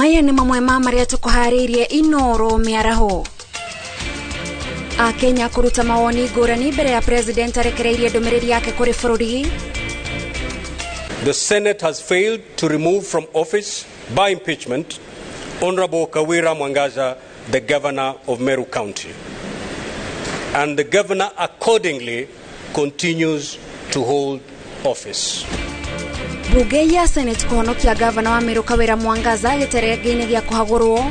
Maya nĩ mamwe ma marĩa tũkũharĩirie Inoro mĩaraho. Akenya kũruta mawoni ngũrani mbere ya president arekereirie ndũmĩrĩri yake kũrĩ bũrũri. The Senate has failed to remove from office by impeachment Honorable Kawira Mwangaza, the governor of Meru County. And the governor accordingly continues to hold office. Bunge ya Senate kũhonokia gavana wa Meru Kawira Mwangaza gĩterengeinĩ gĩa kũhagũrwo.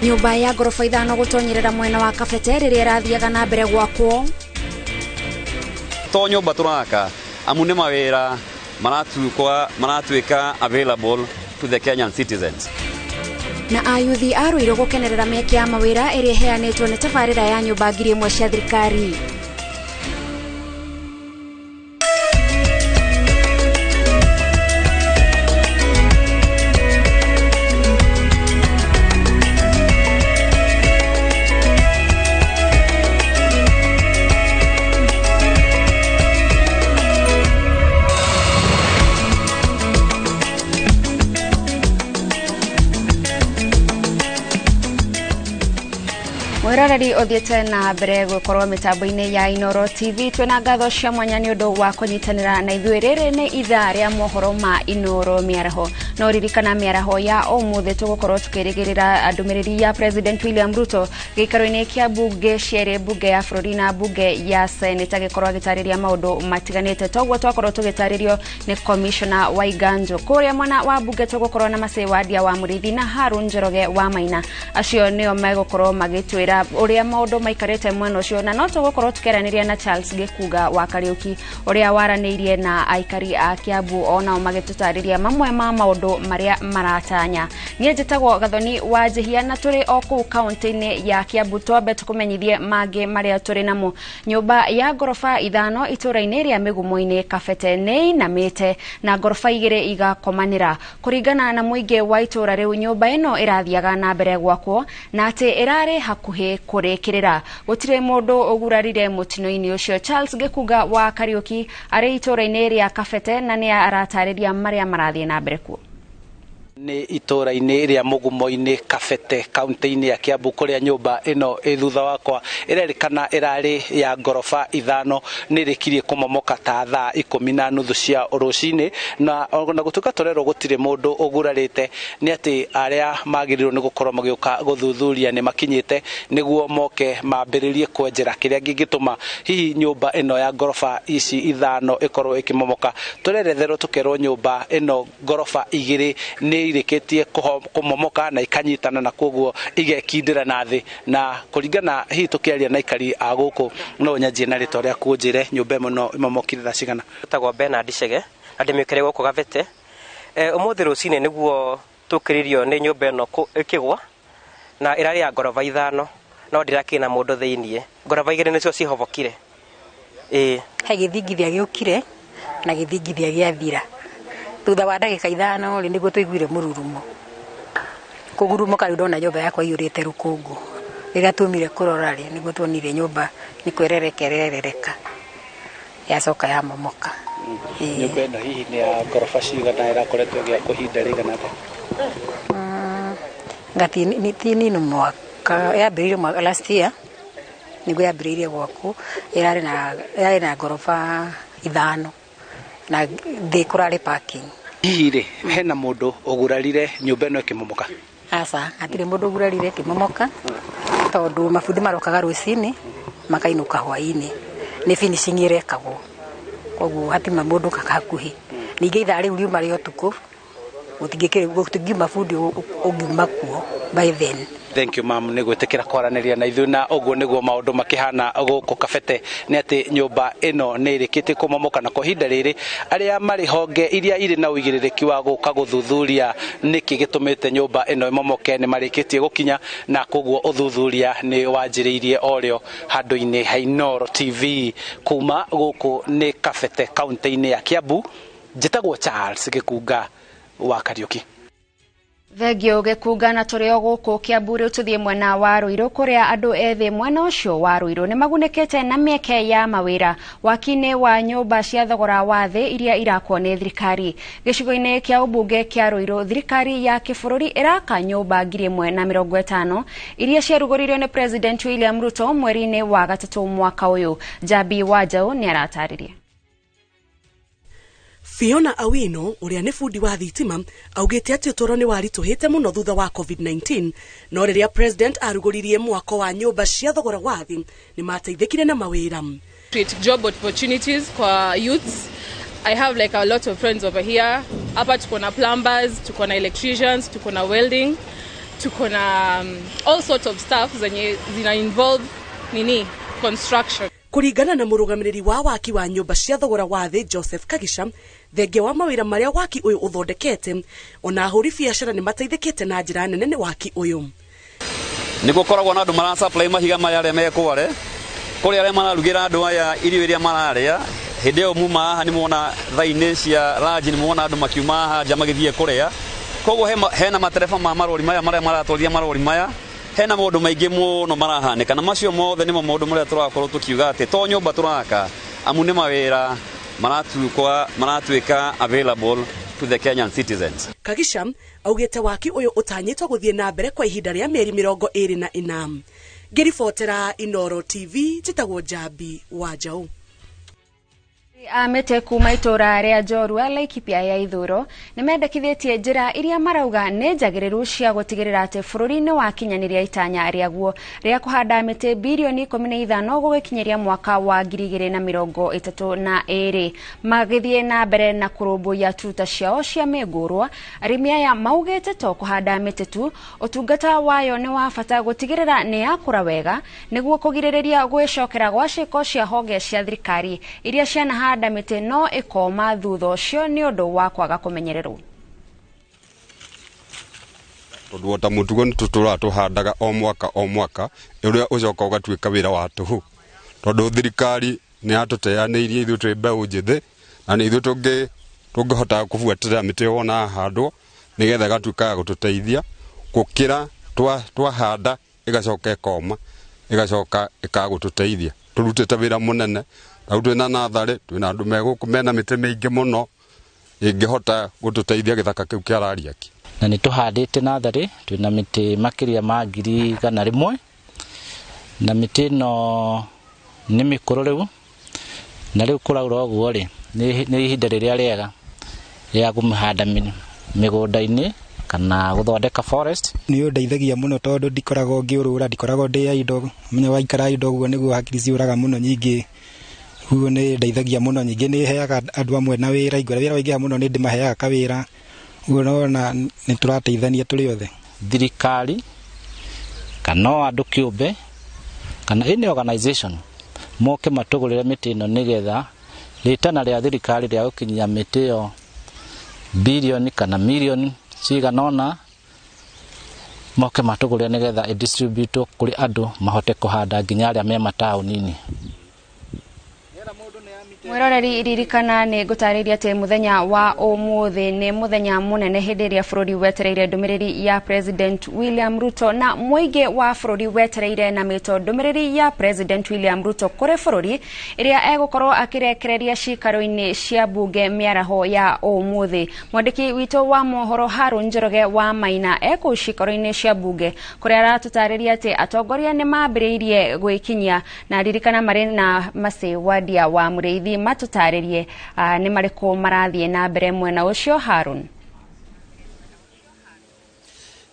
Nyũmba ya ngoroba 5 gũtonyerera mwena wa Kabete rĩrĩa ĩrathiaga na mbere gwakwo. To nyũmba tũraka amu nĩ mawĩra maratuĩka available to the Kenyan citizens. Na ayuthi a Ruiru gũkenerera mĩeke ya mawĩra ĩrĩa ĩheanĩtwo nĩ tabarĩra ya nyũmba 1000 cia thirikari. Mwiroreri uthiete na mbere gukorwo mitambo-ini ya Inoro TV twina ngatho cia mwanya ni undu wa kunyitanira na ithuĩ. Rĩrĩ nĩ ithaa rĩa mohoro ma Inoro mĩaraho. No ririkana mĩaraho ya ũmũthĩ tũgũkorwo tukĩrĩgĩrĩra ndũmĩrĩri ya President William Ruto gĩikaro-inĩ kĩa bunge cierĩ, bunge ya bũrũri na bunge ya Senate, agĩkorwo agĩtarĩria maũndũ matiganĩte. Toguo twakorwo tũgĩtarĩrio nĩ Commissioner Waiganjo. Kũrĩa mwena wa bunge tũgũkorwo na Masai Wadia wa Mũrĩithi na Harun Njoroge wa Maina. Acio nĩo megũkorwo magĩtwĩra ũrĩa maũndũ maikarĩte mwena ũcio, na no tũgũkorwo tũkĩaranĩria na Charles Gĩkunga wa Kariũki ũrĩa waranĩirie na aikari a Kiambu onao magĩtũtarĩria mamwe ma maũndũ marĩa maratanya. Niĩ njĩtagwo Gathoni wa Njihia na tũrĩ o kũu kaunti-inĩ ya Kiambu. Twambe tũkũmenyithie mangĩ marĩa tũrĩ namo. Nyũmba ya ngoroba 5 itũũra-inĩ rĩa Mĩgumo-inĩ Kabete nĩ ĩinamĩte na ngoroba 2 igakomanĩra. Kũringana na mũingĩ wa itũũra rĩu, nyũmba ĩno ĩrathiaga na mbere gwakwo na atĩ ĩrarĩ hakuhĩ kũrĩkĩrĩra. Gũtirĩ mũndũ ũgurarire mũtino-inĩ ũcio. Charles Gĩkunga wa Kariũki arĩ itũũra-inĩ rĩa Kabete na nĩ aratarĩria marĩa marathiĩ na mbere kuo. Nĩ itũũra-inĩ rĩa Mũgumo-inĩ Kabete kaunti-inĩ ya Kiambu kũrĩa nyũmba ĩno ĩ thutha wakwa ĩrerĩkana ĩrarĩ ya ngoroba 5 nĩ ĩrĩkirie kũmomoka ta thaa 10:30 cia rũcinĩ, na ona gũtuĩka tũrerwo gũtirĩ mũndũ ũgurarĩte, nĩ atĩ arĩa magĩrĩirwo nĩ gũkorwo magĩũka gũthuthuria nĩ makinyĩte nĩguo moke mambĩrĩrie kwenjera kĩrĩa kĩngĩtũma hihi nyũmba ĩno ya ngoroba ici 5 ĩkorwo ĩkĩmomoka. Tũreretherwo tũkerwo nyũmba ĩno ngoroba 2 nĩ irĩkĩtie kũmomoka na ikanyitana na koguo igekindĩra na thĩ, na kũringana hihi tũkĩaria na aikari a gũkũ no nyanjie na rĩtwa rĩaku ũnjĩre nyũmba ĩno no ĩmomokire thaa cigana. Njĩtagwo Bernard Chege na ndĩmĩũkĩre gũkũ Kabete. Ũmũthĩ rũcinĩ nĩguo tũkĩrĩrio nĩ nyũmba ĩno ĩkĩgwa, na ĩrarĩ ya ngoroba 5 no ndĩrakĩrĩ na mũndũ thĩiniĩ. Ngoroba 2 nĩcio cihobokire. He gĩthingithia gĩũkire na gĩthingithia gĩathira. Thutha wa ndagĩka 5 rĩ nĩguo tũiguire mũrurumo. Kũgurumoka rĩu ndona nyũmba yakwa iyũrĩte rũkũngũ. Rĩrĩa tuumire kũrora rĩ nĩguo tuonire nyũmba nĩ kwerereka ĩrerereka, yacoka yamomoka. Nyũmba ĩno hihi nĩ ya ngoroba cigana ĩrakoretwo ĩgĩakwo ihinda rĩigana atĩa? Ti nini mwaka yambĩrĩirio last year nĩguo yambĩrĩirie gwakwo. Ĩrarĩ na ngoroba 5 na thĩ kũrarĩ parking. Hihi rĩ hena mũndũ ũgurarire nyũmba ĩno ĩkĩmomoka? Aca, hatirĩ mũndũ ũgurarire ĩkĩmomoka tondũ mabundi marokaga rũcinĩ makainũka hwaĩ-inĩ, nĩ finishing ĩrekagwo, koguo hatima mũndũ hakuhĩ. Ningĩ ithaa rĩu riuma rĩa ũtukũ gũtingiuma bundi ũngiuma kuo by then. Thank you ma'am nĩ gwĩtĩkĩra kwaranĩria na ithuĩ, na ũguo nĩguo maũndũ makĩhana gũkũ Kabete, nĩ atĩ nyũmba ĩno nĩ ĩrĩkĩtie kũmomoka, na kwa ihinda rĩrĩ arĩa marĩ honge iria irĩ na ũigĩrĩrĩki wa gũka gũthuthuria nĩkĩ gĩtũmĩte nyũmba ĩno ĩmomoke nĩ marĩkĩtie gũkinya, na koguo ũthuthuria nĩ wanjĩrĩirie o rĩo handũ-inĩ ha Inoro TV. Kuma gũkũ nĩ Kabete kaunti-inĩ ya Kiambu, njĩtagwo Charles Gĩkunga wa Kariũki. Thengio gĩkunga na tũrĩ o gũkũ Kiambu rĩu tũthiĩ mwena wa Ruiru kũrĩa andũ ethĩ mwena ũcio wa Ruiru nĩ magunĩkĩte na mĩeke ya mawĩra waki-inĩ wa nyũmba cia thogora wa thĩ iria irakwo nĩ thirikari. Gĩcigo-inĩ kĩa ũmbunge kĩa Ruiru thirikari ya kĩbũrũri ĩraka nyũmba 1050 iria ciarugũririo nĩ President William Ruto mweri-inĩ wa gatatũ mwaka ũyũ. Jambi Wanjaũ nĩ aratarĩria. Fiona Awino uria ni bundi wa thitima augite ati utoro ni warituhite muno thutha wa COVID-19 no riria president aruguririe mwako wa nyumba cia thogora wa thi ni mateithikire na mawira. Create job opportunities kwa youths. I have like a lot of friends over here. Hapa tuko na plumbers, tuko na electricians, tuko na welding, tuko na all sorts of stuff zenye zina involve nini construction. Kuringana na murugamiriri wa waki wa nyumba cia thogora wa thi Joseph Kagisha, thengia wa mawira maria waki uyu uthondekete ona ahuri biacara ni mateithikite na njira nene ni waki uyu. Ni gukoragwo na andu mara supply mahiga maya aria mekware kuri aria mararugira andu aya irio iria mararia hindi iyo muma haha ni muona thaa-ini cia ranji ni muona andu makiuma haha nja magithie kuria koguo hena matereba ma marori maya maria maratwarithia marori maya hena maundu maingi muno marahanĩka na macio mothe nĩmo maundu marĩa tũrakorwo tũkiuga atĩ to nyũmba tũraka amu nĩ mawĩra maratuĩka available to the Kenyan citizens. Kagisha augĩte waki ũyũ ũtanyĩtwo gũthiĩ na mbere kwa ihinda rĩa mĩeri 24. Ngĩribotera Inoro TV njĩtagwo Jambi Wanjaũ. Amĩtĩ kuma itũra rĩa Njorua Laikipia ya ithũro nĩ mendekithĩtie njĩra iria marauga nĩ njagĩrĩru cia gũtigĩrĩra atĩ bũrũri nĩ wakinyanĩria itanya rĩaguo rĩa kũhanda mĩtĩ birioni 15 gũgĩkinyĩria mwaka wa 2032. Magĩthiĩ na mbere na kũrũmbũiya tuta ciao cia mĩngũrwa, arĩmi aya maugĩte to kũhanda mĩtĩ tu, ũtungata wayo nĩ wa bata gũtigĩrĩra nĩ yakũra wega nĩguo kũgirĩrĩria gwĩcokera gwa ciĩko cia honge cia thirikari iria cianahanda mĩtĩ no ĩkoma thutha ũcio nĩ ũndũ wa kwaga kũmenyererwo. Tondũ ota mũtugo nĩ tũtũraga tũhandaga o mwaka o mwaka ũrĩa ũcoka ũgatuĩka wĩra wa tũhũ tondũ thirikari nĩ yatũteanĩirie ithuĩ twĩ mbeũ njĩthĩ na nĩ ithuĩ tũngĩhota kũbuatĩrĩra mĩtĩ wona yahandwo nĩgetha ĩgatuĩka ya gũtũteithia gũkĩra twahanda ĩgacoka ĩkoma ĩgacoka ĩkaga gũtũteithia. Tũrutĩte wĩra mũnene rĩu twĩna natharĩ twĩna andũ me gũkũ mena mĩtĩ mĩingĩ mũno ĩngĩhota gũtũteithia gĩthaka kĩu kĩa Rariaki. Na nĩ tũhandĩte natharĩ twĩna mĩtĩ makĩria ma 100,000 na mĩtĩ ĩno nĩ mĩkũrũ rĩu na rĩu kũraura ũguo rĩ nĩ ihinda rĩrĩa rĩega rĩa kũmĩhanda mĩgũnda-inĩ kana gũthondeka forest. Nĩ ũndeithagia mũno tondũ ndikoragwo ngĩũrũra, ndikoragwo ndĩ idle. Menya waikara idle ũguo nĩguo hakiri ciũraga mũno nyingĩ. Ũguo nĩ ndeithagia mũno, nyingĩ nĩ heaga andũ amwe na wĩra, ingĩ wĩra waingĩha mũno nĩ ndĩmaheaga kawĩra. Ũguo nona nĩ tũrateithania tũrĩ othe. Thirikari kana o andũ kĩũmbe kana any organization moke matũgũrĩre mĩtĩ ĩno nĩgetha rĩtana rĩa thirikari rĩa gũkinyia mĩtĩ ĩyo birioni kana mirioni cigana ũna moke matũgũrĩre nĩgetha ĩdistributwo kũrĩ andũ mahote kũhanda nginya arĩa me mataũni-inĩ. Mwiroreri ririkana nĩ ngũtarĩria atĩ mũthenya wa ũmũthĩ nĩ mũthenya mũnene hĩndĩ ĩrĩa bũrũri wetereire ndũmĩrĩri ya President William Ruto na mũingĩ wa bũrũri wetereire na mĩto ndũmĩrĩri ya President William Ruto kũrĩ bũrũri ĩrĩa egũkorwo akĩrekereria ciikaro-inĩ cia bunge mĩaraho ya ũmũthĩ. Mwandĩki witũ wa mohoro Harun Njoroge wa Maina ekũu ciikaro-inĩ cia bunge kũrĩa aratũtarĩria atĩ atongoria nĩ mambĩrĩirie gwĩkinyia na ririkana marĩ na Mercy Wadia wa Mũrĩithi matũtarĩrie nĩ marĩkũ marathiĩ na mbere mwena ũcio. Harun.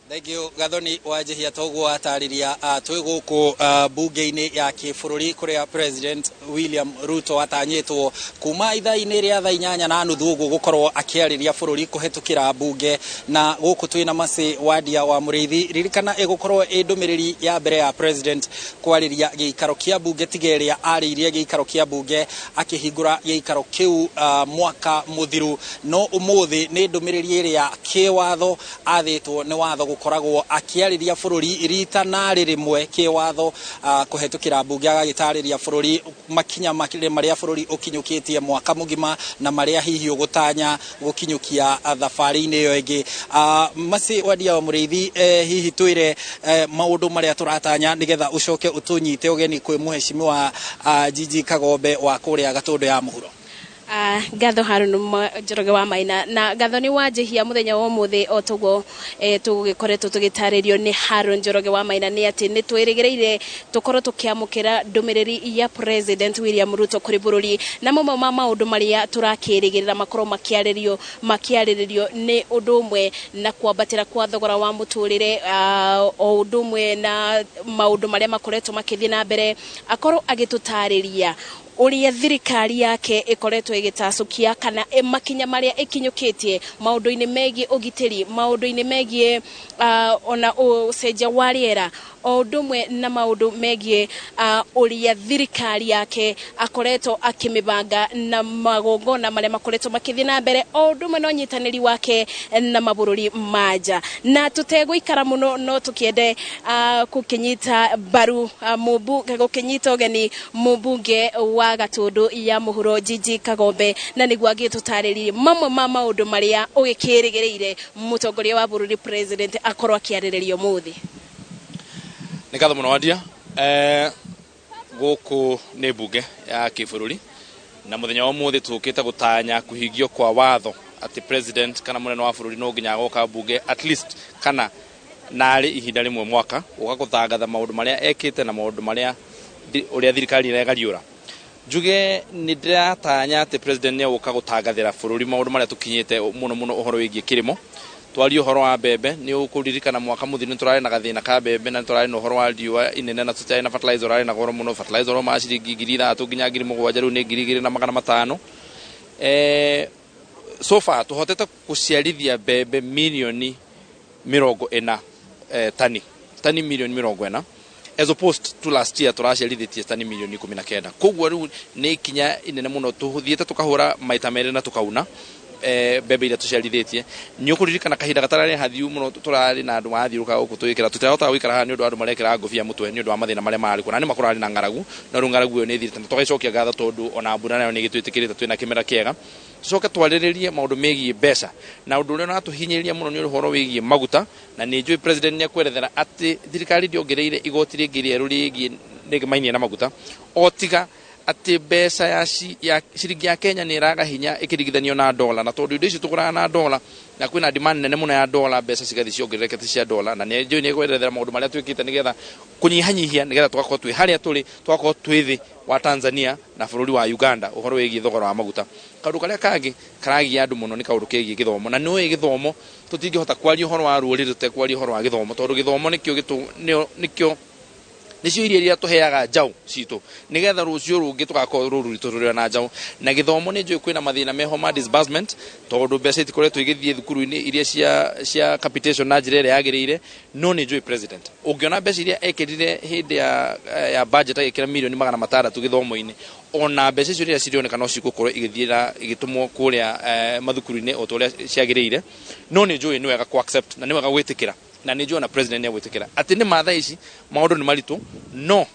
Thank you Gathoni Wanjihia toguo atarĩria twĩ gũkũ bunge-inĩ ya kĩbũrũri kũrĩa President William Ruto atanyĩtwo kuma ithaa-inĩ rĩa thaa 8:30 ũguo gũkorwo akĩarĩria bũrũri kũhetũkĩra bunge na gũkũ twĩna Mercy Wadia wa Mũrĩithi. Ririkana ĩgũkorwo ĩ ndũmĩrĩri ya mbere ya President kwarĩria gĩikaro kĩa bunge tiga ĩrĩa arĩirie gĩikaro kĩa bunge akĩhingũra gĩikaro kĩu mwaka mũthiru, no ũmũthĩ nĩ ndũmĩrĩri ĩrĩa kĩwatho athĩtwo nĩ watho gũkoragwo akĩarĩria bũrũri rita narĩ rĩmwe kĩwatho, kũhetũkĩra mbunge, agagĩtarĩria bũrũri makinya marĩa bũrũri ũkinyũkĩtie mwaka mũgima na marĩa hihi ũgũtanya gũkinyũkia thabarĩ-inĩ ĩyo ĩngĩ. Masi Wandia wa Mũrĩithi, hihi twĩre maũndũ marĩa tũratanya nĩgetha ũcoke ũtũnyite ũgeni kwĩ mũhecimiwa Gigi Kagombe wa kũrĩa Gatũndũ ya Mũhuro. Ngatho Harun Njoroge wa Maina, na ngatho nĩ wanjĩhia mũthenya wa ũmũthĩ. O toguo tũgĩkoretwo tũgĩtarĩrio nĩ Harun Njoroge wa Maina, nĩ atĩ nĩ twĩrĩgĩrĩire tũkorwo tũkĩamũkĩra ndũmĩrĩri ya President William Ruto kũrĩ bũrũri, na mamwe ma maũndũ marĩa tũrakĩrĩgĩrĩra makorwo makĩarĩrĩrio nĩ ũndũ ũmwe na kwambatĩra kwa thogora wa mũtũrĩre, o ũndũ ũmwe na maũndũ marĩa makoretwo makĩthiĩ na mbere, akorwo agĩtũtarĩria ũrĩa thirikari yake ĩkoretwo ĩgĩtacũkia kana makinya marĩa ĩkinyũkĩtie maũndũ-inĩ megiĩ ũgitĩri, maũndũ-inĩ megiĩ ona ũcenjia wa rĩera, o ũndũ ũmwe na maũndũ megiĩ ũrĩa thirikari yake akoretwo akĩmĩbanga na magongona marĩa makoretwo makĩthiĩ na mbere, o ũndũ ũmwe na ũnyitanĩri wake na mabũrũri ma nja. Na tũtegũikara mũno, no tũkĩende gũkĩnyita mbaru gũkĩnyita ũgeni mũmbunge wa Gatũndũ ya Mũhuro Gigi Kagombe, na nĩguo agĩtũtarĩrie mamwe ma maũndũ marĩa ũgĩkĩrĩgĩrĩire mũtongoria wa bũrũri President akorwo akĩarĩrĩria ũmũthĩ. Nĩ ngatho mũno, Wandia. Gũkũ nĩ mbunge ya kĩbũrũri, na mũthenya wa ũmũthĩ tũkĩte gũtanya kũhingio kwa watho atĩ president kana mũnene wa bũrũri no nginya agoka mbunge at least kana narĩ ihinda rĩmwe mwaka, gũka gũtangatha maũndũ marĩa ekĩte na maũndũ marĩa ũrĩa thirikari ĩregariũra. Njuge nĩ ndĩratanya atĩ president nĩ egũka gũtangathĩra bũrũri maũndũ marĩa tũkinyĩte, mũno mũno ũhoro wĩgiĩ kĩrĩmo. Twarie ũhoro wa mbembe, nĩ ũkũririkana mwaka mũthiru nĩ tũrarĩ na gathĩna ka mbembe, na nĩ tũrarĩ na ũhoro wa riũa inene, na tũtiarĩ na fertilizer ũrarĩ na goro mũno. Fertilizer ũrauma ciringi 6,000 nginya 7,000, rĩu nĩ 2,500. So far tũhotete gũciarithia mbembe mirioni 40, tani mirioni 40, as opposed to last year tũraciarithĩtie tani mirioni 19. Koguo rĩu nĩ ikinya inene mũno, tũthiĩte tũkahũra maita merĩ na tũkauna mbembe iria tũciarithĩtie. Nĩ ũkũririkana kahinda gatararĩ hathiu mũno tũrarĩ na andũ marathiũrũka gũkũ tũgĩkĩra, tũtirahotaga gũikara haha nĩ ũndũ wa andũ marekĩra ngũbia mũtwe nĩ ũndũ wa mathĩna marĩa marĩ kuo, na nĩ makũrarĩ na ng'aragu. No rĩu ng'aragu ĩyo nĩ ĩthirĩte, na tũgagĩcokia ngatho tondũ ona mbura nayo nĩ ĩgĩtwĩtĩkĩrĩte, twĩna kĩmera kĩega. Tũcoke twarĩrĩrie maũndũ megiĩ mbeca, na ũndũ ũrĩa ũratũhinyĩrĩria mũno nĩ ũhoro wĩgiĩ maguta. Na nĩ njũĩ president nĩ ekwerethera atĩ thirikari ndĩongereire igoti rĩngĩ rĩerũ rĩgiĩ rĩgĩmainie na maguta, o tiga atĩ mbeca ya ciringi ya Kenya nĩ ĩraga hinya ĩkĩringithanio na dola, na tondũ indo ici tũgũraga na dola na kwĩna demand nene mũno ya dola, mbeca cigathiĩ ciongererekete cia dola. Na nĩ njũĩ nĩ ekwerethera maũndũ marĩa twĩkĩte nĩgetha kũnyihanyihia, nĩgetha tũgakorwo twĩ harĩa tũrĩ, tũgakorwo twĩ thĩ wa Tanzania na bũrũri wa Uganda ũhoro wĩgiĩ thogora wa maguta. Kaũndũ karĩa kangĩ karagia andũ mũno nĩ kaũndũ kegiĩ gĩthomo, na nĩũĩ gĩthomo tũtingĩhota kwaria ũhoro wa rũrĩrĩ tũtekwaria ũhoro wa gĩthomo, tondũ gĩthomo nĩkĩo nĩcio irio iria tũheaga njaũ citũ nĩgetha rũciũ rũngĩ tũgakorwo rũru rwitũ rũrĩ na njaũ. Na gĩthomo nĩ njũĩ kwĩna mathĩna meho ma disbursement, tondũ mbeca itikoretwo igĩthiĩ thukuru-inĩ iria cia capitation na njĩra ĩrĩa yagĩrĩire. No nĩ njũĩ president ũngĩona mbeca iria ekĩrire hĩndĩ ya budget, agĩkĩra mirioni 600 gĩthomo-inĩ, ona mbeca icio rĩrĩa cirĩoneka no cigũkorwo igĩthiĩ na igĩtũmwo kũrĩa mathukuru-inĩ o ta ũrĩa ciagĩrĩire. No nĩ njũĩ nĩ wega ku accept na nĩ wega gwĩtĩkĩra, na nĩ njũĩ na president nĩ egwĩtĩkĩra atĩ nĩ ma thaa ici maũndũ nĩ maritũ, no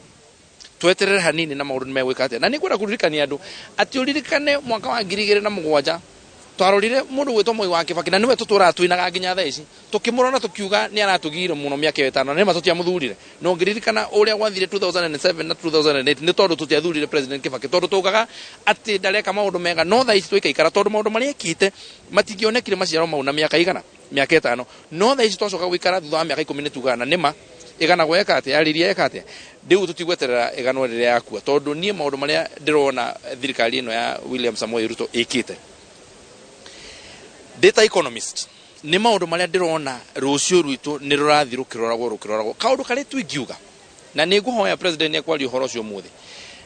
tweterere hanini na maũndũ nĩ megwĩka atĩa. Na nĩ ngwenda kũririkania andũ atĩ ũririkane mwaka wa 2007 twarorire mũndũ gwĩtwo Moi wa Kibaki, na nĩwe tũtũraga twinaga nginya thaa ici, tũkĩmũrora tũkiuga nĩ aratũgiire mũno mĩaka ĩyo 5, na nĩma tũtiamũthurire. No ngĩririkana ũrĩa gwathire 2007 na 2008, nĩ tondũ tũtiathurire President Kibaki tondũ taugaga atĩ ndareka maũndũ mega. No thaa ici tũikaikara, tondũ maũndũ marĩa ekĩte matingĩonekire maciaro mau na mĩaka igana, mĩaka 5. No thaa ici twacoka gũikara thutha wa mĩaka 10 nĩ tugaga na nĩma ĩganagwo eka atĩa, yarĩria eka atĩa. Rĩu tũtigweterera ĩganwo rĩrĩa yakua, tondũ niĩ maũndũ marĩa ndĩrona thirikari ĩno ya William Samoei Ruto ĩkĩte, ndĩ ta economist, nĩ maũndũ marĩa ndĩrona rũciũ rwitũ nĩ rũrathiĩ rũkĩroragwo. Kaũndũ karĩa tu ingiuga, na nĩ ngũhoya president nĩ ekwaria ũhoro ũcio ũmũthĩ,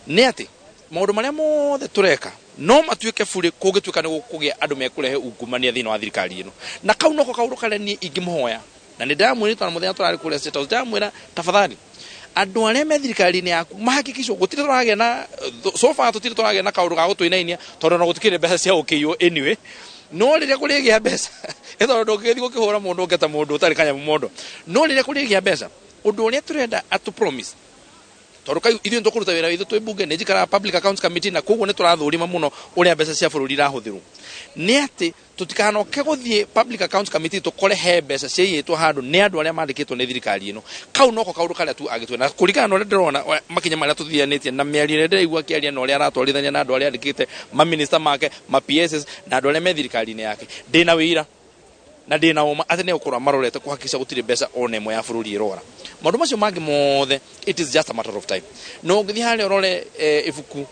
nĩ atĩ maũndũ marĩa mothe tũreka no matuĩke burĩ kũngĩtuĩka nĩ gũkũgĩa andũ mekũrehe ungumania thĩinĩ wa thirikari ĩno. Na kau noko kaũndũ karĩa niĩ ingĩmũhoya, na nĩ ndamwĩrĩte na mũthenya tũrarĩ kũrĩa State House, ndamwĩra tafadhali andũ arĩa me thirikari-inĩ yaku mahakikicwo gũtirĩ tũragĩa na, so far tũtirĩ tũragĩa na kaũndũ ga gũtũinainia, tondũ ona gũtikĩrĩ mbeca cia gũkĩiywo anyway. No rĩrĩa kũrĩgĩa mbeca, ĩtondũ ndũngĩgĩthiĩ gũkĩhũra mũndũ ũngĩ ta mũndũ ũtarĩ kanyamũ mondo. No rĩrĩa kũrĩgĩa mbeca, ũndũ ũrĩa tũrenda atũ promise, tondũ kai ithuĩ nĩtũkũruta wĩra witũ twĩ bunge, nĩ njikaraga Public Accounts Committee, na koguo nĩ tũrathũrima mũno ũrĩa mbeca cia bũrũri irahũthĩrwo, nĩ atĩ tũtikanoke gũthiĩ Public Accounts Committee tũkore he mbeca ciaiyĩtwo handũ nĩ andũ arĩa mandĩkĩtwo nĩ thirikari ĩno. Kau noko kaũndũ karĩa tu agĩtue, na kũringana na ũrĩa ndĩrona makinya marĩa tũthianĩtie na mĩario ĩrĩa ndĩraigua akĩaria na ũrĩa aratwarithania na andũ arĩa andĩkĩte, maminista make, ma PSs na andũ arĩa me thirikari-inĩ yake, ndĩna wĩira na ndĩna ũma atĩ nĩ egũkorwo marorete kũhakikisha gũtirĩ mbeca ona ĩmwe ya bũrũri ĩrora. Maũndũ macio mangĩ mothe, it is just a matter of time. No ũngĩthiĩ harĩa ũrore ibuku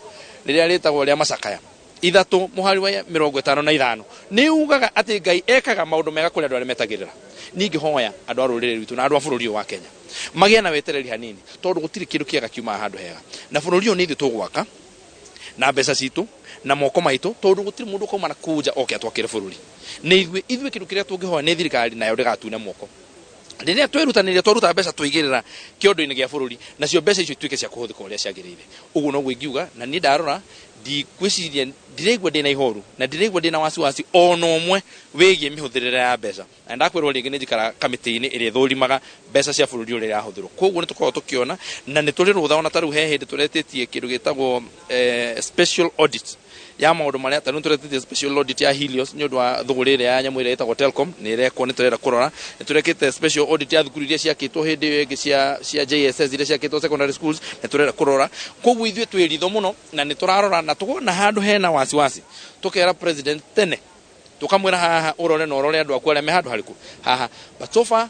rĩrĩa rĩtagwo rĩa Macakaya 3 mũhari wa 55, nĩ ugaga atĩ Ngai ekaga maũndũ mega kũrĩ andũ arĩa metagĩrĩra. Ningĩ hoya andũ a rũrĩrĩ rwitũ na andũ a bũrũri ũyũ wa Kenya magĩe na wetereri hanini, tondũ gũtirĩ kĩndũ kĩega kiumaga handũ hega, na bũrũri ũyũ nĩ ithuĩ tũgwaka na mbeca citũ na moko maitũ, tondũ gũtirĩ mũndũ ũkauma na kũu nja oke atwakĩre bũrũri. Nĩ ithuĩ kĩndũ kĩrĩa tũngĩhoya nĩ thirikari nayo ndĩgatune moko. Rĩrĩa twerutanĩria twaruta mbeca tũigĩrĩra kĩondo-inĩ gĩa bũrũri, nacio mbeca icio ituĩke cia kũhũthĩka ũrĩa ciagĩrĩire. Ũguo noguo ingiuga, na niĩ ndarora ndikwĩciria, ndiraigua ndĩna ihoru na ndiraigua ndĩna wasiwasi ona ũmwe wĩgiĩ mĩhũthĩrĩre ya mbeca. Na ndakwĩrwo rĩngĩ nĩ njikara kamĩtĩ-inĩ ĩrĩa ĩthũrimaga mbeca cia bũrũri ũrĩa irahũthĩrwo. Koguo nĩ tũkoragwo tũkĩona na nĩ tũrĩ rũtha, ona ta rĩu he hĩndĩ tũretĩtie kĩndũ gĩtagwo special audit ya maũndũ marĩa, ta rĩu tũretĩtie special audit ya Helios nĩ ũndũ wa thũgũrĩ ĩrĩa ya nyamũ ĩrĩa ĩtagwo Telcom, nĩ ĩrekwo, nĩ tũrenda kũrora. Nĩ tũrekĩte special audit ya thukuru iria ciakĩtwo hĩndĩ ĩyo ĩngĩ cia JSS iria ciakĩtwo secondary schools, nĩ tũrenda kũrora. Koguo ithuĩ twĩ ritho mũno na nĩ tũrarora, na tũkona handũ hena wasiwasi tũkera president tene, tũkamwĩra haha ũrore na ũrore andũ aku arĩa me handũ harĩkũ haha. But so far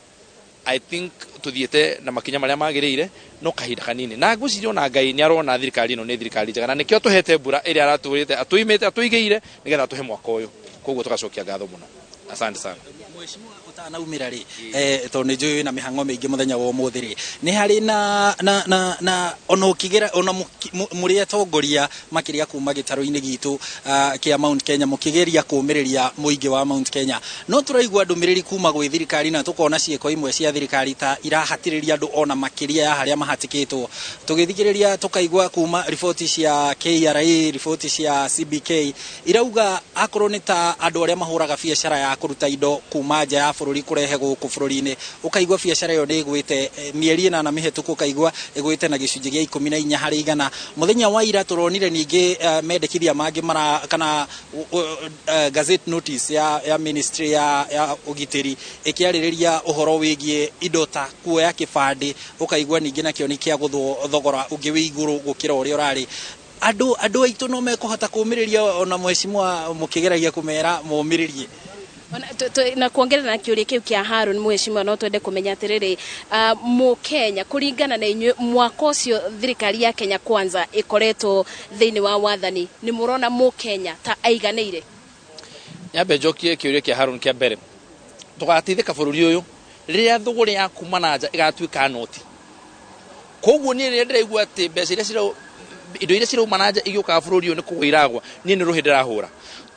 I think tuthiĩte na makinya marĩa magĩrĩire, no kahinda kanini, na ngwĩciria ona Ngai nĩ arona thirikari ĩno nĩ thirikari njega, na nĩkĩo tũhete mbura ĩrĩa aratũrĩte atũimĩte atũigĩire nĩgetha atũhe mwaka ũyũ. Koguo tũgacokia ngatho mũno, asante sana. Mheshimiwa, ũtanaumĩra rĩ, tondũ nĩ njũĩ wĩna mĩhang'o mĩingĩ mũthenya wa ũmũthĩ rĩ, nĩ harĩ na ona ũkĩgera ona mũrĩ atongoria makĩria kuma gĩtarũ-inĩ gitũ kĩa Mount Kenya, mũkĩgeria kũũmĩrĩria mũingĩ wa Mount Kenya, no tũraigua ndũmĩrĩri kuma gwĩ thirikari na tũkona ciĩko imwe cia thirikari ta irahatĩrĩria andũ ona makĩria ya harĩa mahatĩkĩtwo. Tũgĩthikĩrĩria tũkaigua kuma riboti cia KRA, riboti cia CBK irauga akorwo nĩ ta andũ arĩa mahũraga biacara ya kũruta indo kuma nja ya bũrũri kũrehe gũkũ bũrũri-inĩ, ũkaigua biacara ĩyo nĩ ĩgwĩte mĩeri 8 mĩhetũku, ũkaigua ĩgwĩte na gĩcunjĩ gĩa 14 harĩ igana. Mũthenya wa ira tũronire ningĩ mendekithia mangĩ mara kana gazette notice ya ministry ya ũgitĩri ĩkĩarĩrĩria ũhoro wĩgiĩ indo ta kuoya kĩbandĩ, ũkaigua ningĩ nakĩo nĩ kĩa gũthwo thogora ũngĩ wĩ igũrũ gũkĩra ũrĩa ũrarĩ. Andũ aitũ no mekũhota kũũmĩrĩria ona mheshimiwa mũkĩgeragia kũmera momĩrĩrie? Na kuongerera na kĩũria kĩu kĩa Harun, mheshimiwa, no twende kũmenya atĩrĩrĩ, mũkenya kũringana na inyuĩ, mwaka ũcio thirikari ya Kenya Kwanza ĩkoretwo thĩinĩ wa wathani, nĩ mũrona mũkenya ta aiganĩire? Nyambe njokie kĩũria kĩa Harun kĩa mbere. Tũgateithĩka bũrũri ũyũ rĩrĩa thũgũrĩ ya kuma na nja ĩgatuĩka noti. Koguo niĩ rĩrĩa ndĩraigua atĩ mbeca iria cira indo iria cirauma na nja igĩũkaga bũrũri ũyũ nĩ kũgũa iragwa, niĩ nĩ rũhĩ ndĩrahũra,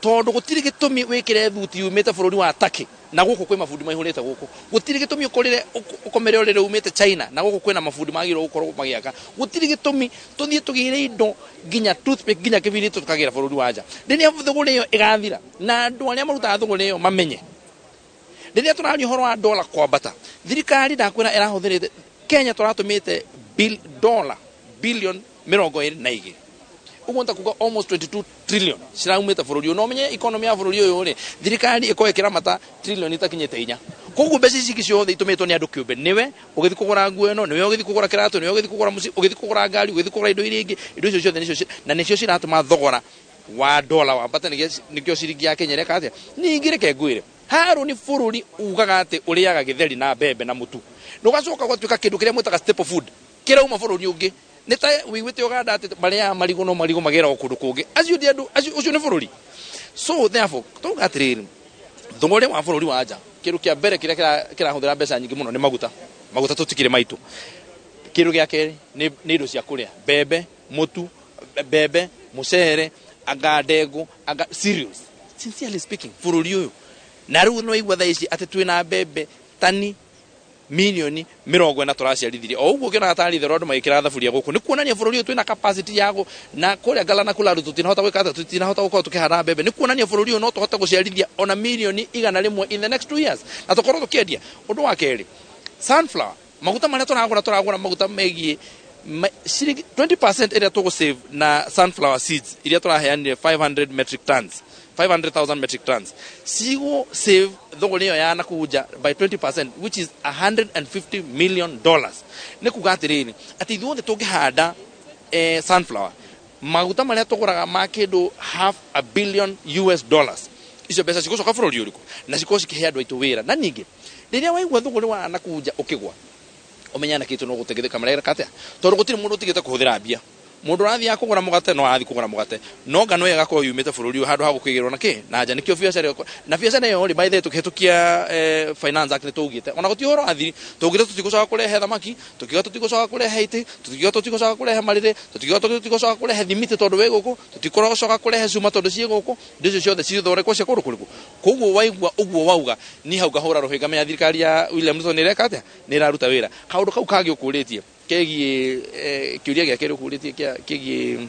tondũ gũtirĩ gĩtũmi wĩkĩre thuti yumĩte bũrũri wa Turkey na gũkũ kwĩ mabundi maihũrĩte gũkũ. Gũtirĩ gĩtũmi ũkorire ũkomere ũrĩrĩ umĩte China na gũkũ kwĩna mabundi magĩrĩirwo gũkorwo magĩaka. Gũtirĩ gĩtũmi tũthiĩ tũgĩre indo nginya toothpick nginya kĩbiriti tũkagĩra bũrũri wa nja. Rĩrĩa thũgũrĩ ĩyo ĩgathira na andũ arĩa marutaga thũgũrĩ ĩyo mamenye, rĩrĩa tũraria ũhoro wa dola kwambata, thirikari ndakwĩra ĩrahũthĩrĩte Kenya tũratũmĩte dola billion 22, ũguo nĩ kuga almost 22 trillion ciraumĩte bũrũri ũyũ. No ũmenye economy ya bũrũri ũyũ rĩ, thirikari ĩkorwo ĩkĩramata trillion itakinyĩte 4. Koguo mbeca ici ingĩ ciothe itũmĩtwo nĩ andũ kĩũmbe, nĩwe ũgĩthiĩ kũgũra nguo ĩno, nĩwe ũgĩthiĩ kũgũra kĩratũ, nĩwe ũgĩthiĩ kũgũra mũciĩ, ũgĩthiĩ kũgũra ngari, ũgĩthiĩ kũgũra indo iria ingĩ, indo icio ciothe nĩcio na nĩcio ciratũma thogora wa dola wambate, nĩkĩo ciringi ya Kenya ĩreka atĩa. Ningĩ reke ngwĩre, Harũni, bũrũri ugaga atĩ ũrĩaga gĩtheri na mbembe na mũtu, na ũgacoka ũgatuĩka kĩndũ kĩrĩa mwĩtaga staple food kĩrauma bũrũri ũngĩ. Nĩ ta wĩiguĩte Uganda atĩ marĩaga marigũ, no marigũ magĩragwo kũndũ kũngĩ. Acio ti andũ acio, ũcio nĩ bũrũri? So therefore tauga atĩrĩrĩ, thogora wa bũrũri wa nja, kĩndũ kĩa mbere kĩrĩa kĩrahũthĩra mbeca nyingĩ mũno nĩ maguta. Maguta tũtikĩrĩ maitũ. Kĩndũ gĩa kerĩ nĩ indo cia kũrĩa, mbembe, mũtu, mbembe, mũcere, anga ndengũ, anga cereals. Sincerely speaking, bũrũri ũyũ na rĩu no igua thaa ici atĩ twĩna mbembe tani Milioni 40 tũraciarithirie. O ũguo ũkĩonaga tarĩ itherũ andũ magĩkĩra thaburia gũkũ, nĩ kuonania bũrũri ũyũ twĩna capacity ya na kũrĩa Ngala na Kularu tũtinahota gwĩka atĩa, tũtinahota gũkorwo tũkĩhanda mbembe. Nĩ kuonania bũrũri ũyũ no tũhote gũciarithia ona milioni 100 in the next 2 years na tũkorwo tũkĩendia. Ũndũ wa kerĩ, sunflower, maguta marĩa tũragũra maguta megiĩ ciringi 20% ĩrĩa tũgũsave na sunflower seeds iria tũraheanire 500 metric tons, 500,000 metric tons, cigũ save thogora ĩyo ya nakũu nja by 20%, which is $150 million. Nĩ kuga atĩrĩrĩ, atĩ ithuothe tũngĩhanda sunflower, maguta marĩa tũgũraga ma kĩndũ $500 million US, icio mbeca cigũcoka bũrũri ũrĩkũ na cikorwo cikĩhe andũ aitũ wĩra. Na ningĩ rĩrĩa waigua thogora wa nakũu nja ũkĩgwa, ũmenya na kĩtũ no gũteithĩka mareka atĩa, tondũ gũtirĩ mũndũ ũtigĩte kũhũthĩra mbia. Mũndũ ũrathiĩ kũgũra mũgate no arathiĩ kũgũra mũgate, no ngano ĩyo ĩgakorwo yumĩte bũrũri ũyũ handũ ha gũkĩgĩrwo na kĩ na nja. Nĩkĩo biacara ĩyo, na biacara ĩyo rĩ, by the way, tũkĩhĩtũkia Finance Act nĩ tũugĩte ona gũtirĩ ũhoro wathiri, tũugĩte tũtigũcoka kũrehe thamaki, tũkiuga tũtigũcoka kũrehe itĩ, tũkiuga tũtigũcoka kũrehe marĩrĩ, tũkiuga tũtigũcoka kũrehe thimiti tondũ wĩ gũkũ, tũtigũcoka kũrehe cuma tondũ ciĩ gũkũ, indo icio ciothe cithondekwo cia kũndũ kũrĩkũ. Koguo waigua ũguo wauga, niĩ hau ngahũra rũhĩ ngamenya thirikari ya William Ruto nĩ ĩreka atĩa, nĩ ĩraruta wĩra. Kaũndũ kau kangĩ ũkũrĩtie kegiĩ kĩũria gĩa kerĩ ũkũrĩtie kĩgiĩ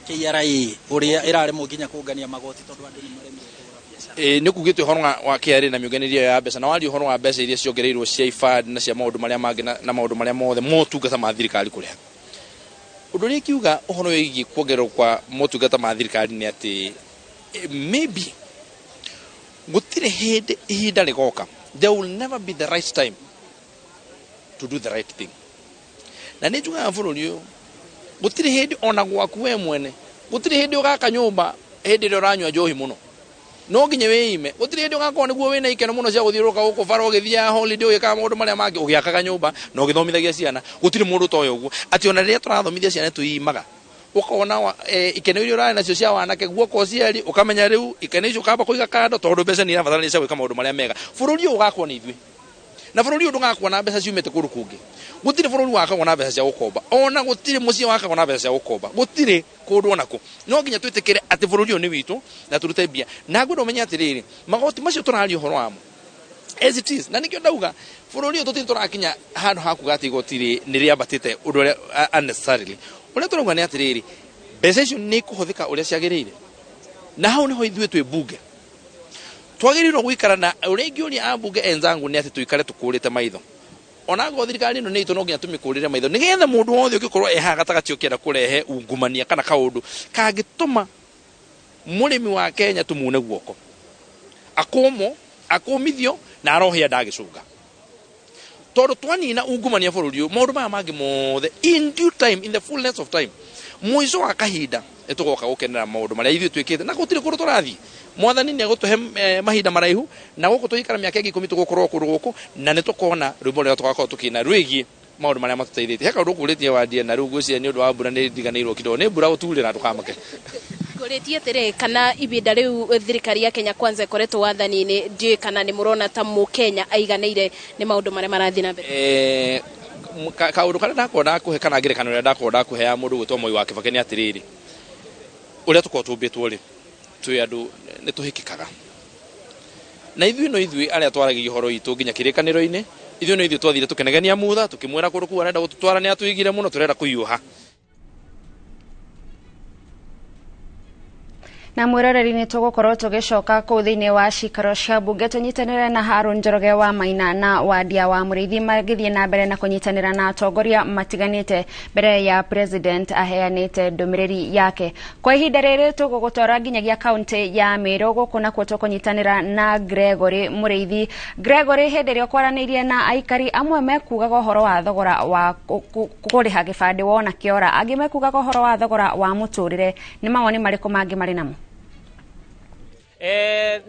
KRA ũrĩa ĩraremwo nginya kũngania magoti tondũ andũ nĩ maremwo kũgũra biacara. Nĩ kugĩte ũhoro wa KRA na mĩũnganĩrie ya mbeca, na waria ũhoro wa mbeca iria ciongereirwo cia IFAD na cia maũndũ marĩa mangĩ na maũndũ marĩa mothe motungata ma thirikari kũrĩha. Ũndũ ũrĩa ingiuga ũhoro wĩgiĩ kuongererwo kwa motungata ma thirikari nĩ atĩ maybe gũtirĩ hĩndĩ ihinda rĩgoka, there will never be the right time to do the right thing. Na nĩ njugaga bũrũri ũyũ gũtirĩ hĩndĩ ona gwaku we mwene, gũtirĩ hĩndĩ ũgaka nyũmba hĩndĩ ĩrĩa ũranyua njohi mũno, no nginya wĩime. Gũtirĩ hĩndĩ ũgakorwo nĩguo wĩna ikeno mũno cia gũthiũrũrũka gũkũ bara ũgĩthiaga holiday ũgĩkaga maũndũ marĩa mangĩ, ũgĩakaga nyũmba na ũgĩthomithagia ciana. Gũtirĩ mũndũ ũtoĩ ũguo, atĩ ona rĩrĩa tũrathomithia ciana twĩimaga. Ũkona ikeno iria ũrarĩ nacio cia wanake guoka ũciari, ũkamenya rĩu ikeno icio ũkamba kũiga kando tondũ mbeca nĩ irabatarania cia gwĩka maũndũ marĩa mega. Bũrũri ũyũ ũgakwo nĩ ithuĩ, na bũrũri ũyũ ndũgakwo na mbeca ciumĩte kũndũ kũngĩ. Gũtirĩ bũrũri wakagwo na mbeca cia gũkomba, ona gũtirĩ mũciĩ wakagwo na mbeca cia gũkomba, gũtirĩ kũndũ onakũ. No nginya twĩtĩkĩre atĩ bũrũri ũyũ nĩ witũ na tũrute mbia. Na ngwenda ũmenye atĩrĩrĩ, magoti macio tũraria ũhoro wamo as it is, na nĩkĩo ndauga bũrũri ũyũ tũtirĩ tũrakinya handũ ha kuga atĩ igoti nĩ rĩambatĩte ũndũ ũrĩa unnecessarily. Ũrĩa tũrauga nĩ atĩrĩrĩ, mbeca icio nĩ ikũhũthĩka ũrĩa ciagĩrĩire, na hau nĩho ithuĩ twĩ mbunge twagĩrĩirwo gũikara. Na ũrĩa ingĩũria ambunge enzangu nĩ atĩ tũikare tũkũrĩte maitho, ona ngorwo thirikari ĩno nĩ itũ, no nginya tũmĩkũrĩre maitho nĩgetha mũndũ wothe ũngĩkorwo e haha gatagatĩ ũkĩenda kũrehe ungumania kana kaũndũ kangĩtũma mũrĩmi wa Kenya tũmune guoko, akũmwo, akũmithio na arohĩa ndagĩcũnga. Tondũ twanina ungumania bũrũri ũyũ, maũndũ maya mangĩ mothe in due time, in the fullness of time, mũico wa kahinda nĩtũgoka gũkenera maũndũ marĩa ithuĩ twĩkĩte. Na gũtirĩ kũndũ tũrathiĩ, mwathani nĩ egũtũhe mahinda maraihu, na gũkũ tũgĩikara mĩaka ĩngĩ 10 tũgũkorwo kũndũ gũkũ, na nĩ tũkona rwĩmbo rũrĩa tũgakorwo tũkĩina rwĩgiĩ maũndũ marĩa matũteithĩtie. He kaũndũ ũkũrĩtie wandie na rĩu ngwĩciria nĩ ũndũ wa mbura nĩ ndiganĩirwo kidogo, nĩ mbura gũturĩra ndũkamake. Ngũrĩtie atĩrĩ, kana ibinda rĩu thirikari ya Kenya Kwanza ĩkoretwo wathani-inĩ, ndiũĩ kana nĩ mũrona ta mũkenya aiganĩire nĩ maũndũ marĩa marathiĩ na mbere? Kaũndũ karĩa ndakorwo ndakũhe kana ngerekano ĩrĩa ndakorwo ndakũhe ya mũndũ gwĩtwo Moi wa Kibaki nĩ atĩrĩrĩ, ũrĩa tũkoragwo tũmbĩtwo rĩ, twĩ andũ nĩ tũhĩkĩkaga, na ithuĩ no ithuĩ arĩa twaragia ũhoro witũ nginya kĩrĩkanĩro-inĩ, ithuĩ no ithuĩ twathire tũkĩnegenia mutha tũkĩmwĩra kũndũ kũu arenda gũtũtwara nĩ atũigire mũno, tũrenda kũhiũha. Na mwĩroreri nĩ tũgũkorwo tũgĩcoka kũu thĩinĩ wa cikaro cia mbunge tũnyitanĩre na Harun Njoroge wa Maina na Wandia wa Mũrĩithi magĩthiĩ na mbere na kũnyitanĩra na atongoria matiganĩte mbere ya president aheanĩte ndũmĩrĩri yake. Kwa ihinda rĩrĩ tũgũgũtwara nginyagia kaunti ya Meru, gũkũ nakuo tũkũnyitanĩra na Gregory Mũrĩithi. Gregory, hĩndĩ ĩrĩa ũkwaranĩirie na aikari amwe mekugaga ũhoro wa thogora wa kũrĩha gĩbandĩ wona kĩora, angĩ mekugaga ũhoro wa thogora wa mũtũrĩre, nĩ mawoni marĩkũ mangĩ marĩ namo?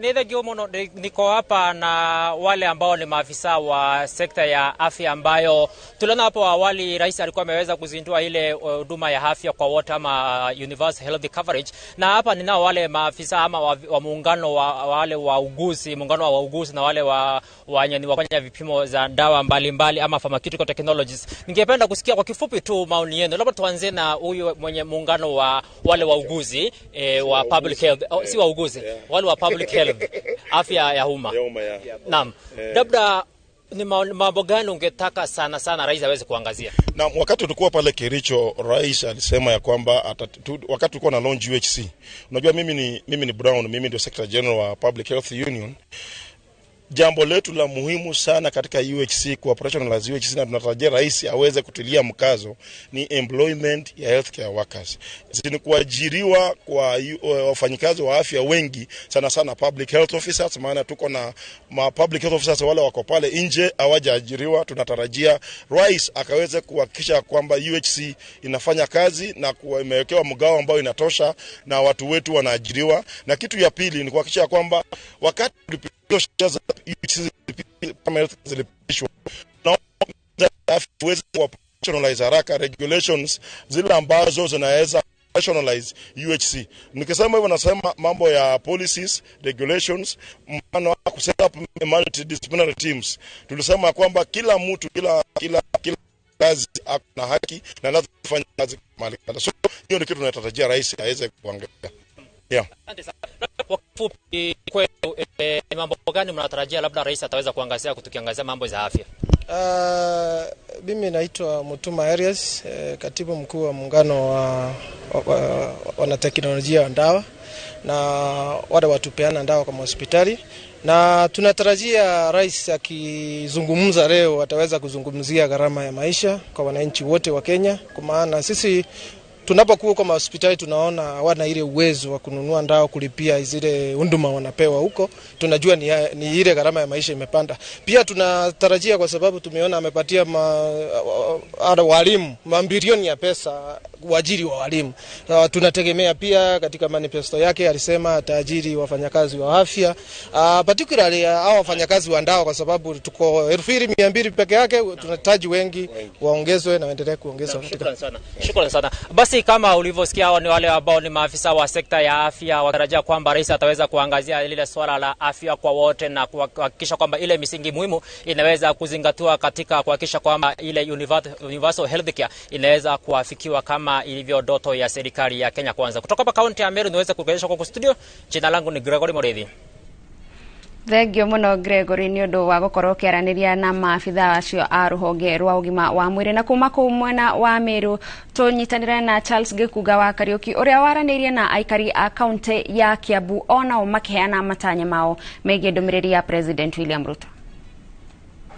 Ni thengio muno. Niko hapa na wale ambao ni maafisa wa sekta ya afya ambayo tuliona hapo awali rais alikuwa ameweza kuzindua ile huduma ya afya kwa wote ama universal health coverage, na hapa ninao wale maafisa ama wa muungano wa wale wauguzi, muungano wa wauguzi na wale wa wafanya vipimo za dawa mbalimbali ama pharmaceutical technologies. Ningependa kusikia kwa kifupi tu maoni yenu. Labda tuanze na huyu mwenye muungano wa wale wauguzi wa public health, si wauguzi, wale Wale wa public health, afya ya umma. Ya umma, ya. Naam. Labda ni mambo gani ungetaka sana sana rais aweze kuangazia? Na wakati tulikuwa pale Kericho, rais alisema ya kwamba wakati tulikuwa na launch UHC. Unajua mimi ni Brown, mimi ndio Secretary General wa Public Health Union. Jambo letu la muhimu sana katika UHC, ku operationalize UHC, na tunatarajia rais aweze kutilia mkazo, ni employment ya healthcare workers. Ni kuajiriwa kwa wafanyikazi wa afya wengi, sana sana public health officers, maana tuko na ma public health officers wale wako pale nje hawajaajiriwa. Tunatarajia rais akaweze kuhakikisha kwamba UHC inafanya kazi na kuwa imewekewa mgao ambao inatosha na watu wetu wanaajiriwa. Na kitu ya pili ni kuhakikisha kwamba wakati sheria za UHC zilipitishwa, na tuweze operationalize haraka regulations zile ambazo zinaweza operationalize UHC. Nikisema hivyo, nasema mambo ya policies, regulations, mfano ku set up multidisciplinary teams. Tulisema kwamba kila mtu, kila kazi ako na haki na lazima kufanya kazi mahali. So hiyo ndio kitu tunatarajia rais aweze kuangalia. Yeah. Asante sana. Kwa kifupi kwenu, mambo gani mnatarajia labda rais ataweza kuangazia, tukiangazia mambo za afya? Mimi naitwa Mutuma Arias, katibu mkuu wa muungano wa wanateknolojia wa dawa na wale watupeana dawa kwa hospitali, na tunatarajia rais akizungumza leo ataweza kuzungumzia gharama ya maisha kwa wananchi wote wa Kenya, kwa maana sisi tunapokuwa kwa mahospitali tunaona hawana ile uwezo wa kununua dawa, kulipia zile huduma wanapewa huko. Tunajua ni ile gharama ya maisha imepanda. Pia tunatarajia, kwa sababu tumeona amepatia walimu mabilioni ya pesa, uajiri wa walimu. Tunategemea pia katika manifesto yake alisema ataajiri wafanyakazi wa afya, particularly hao wafanyakazi wa dawa, kwa sababu tuko 2200 peke yake, tunahitaji wengi waongezwe na waendelee kuongezwa. Shukrani sana. Shukrani sana. Basi kama ulivyosikia, hao ni wale ambao ni maafisa wa sekta ya afya watarajia kwamba rais ataweza kuangazia lile swala la afya kwa wote na kuhakikisha kwamba ile misingi muhimu inaweza kuzingatiwa katika kuhakikisha kwamba ile universal healthcare inaweza kuafikiwa kama ilivyo ndoto ya serikali ya Kenya Kwanza. Kutoka hapa kaunti ya Meru niweze kurejesha kwa studio. Jina langu ni Gregory Murithi. Thengio muno Gregory nĩ ũndũ wa gũkorwo ũkĩaranĩria na maabitha acio a rũhonge rwa ũgima wa mwĩrĩ. Na kuma kũu mwena wa Meru tũnyitanĩre na Charles Gĩkunga wa Kariũki, ũrĩa waranĩirie na aikari a kaunti ya Kiambu, onao makĩheana matanya mao megiĩ ndũmĩrĩri ya President William Ruto.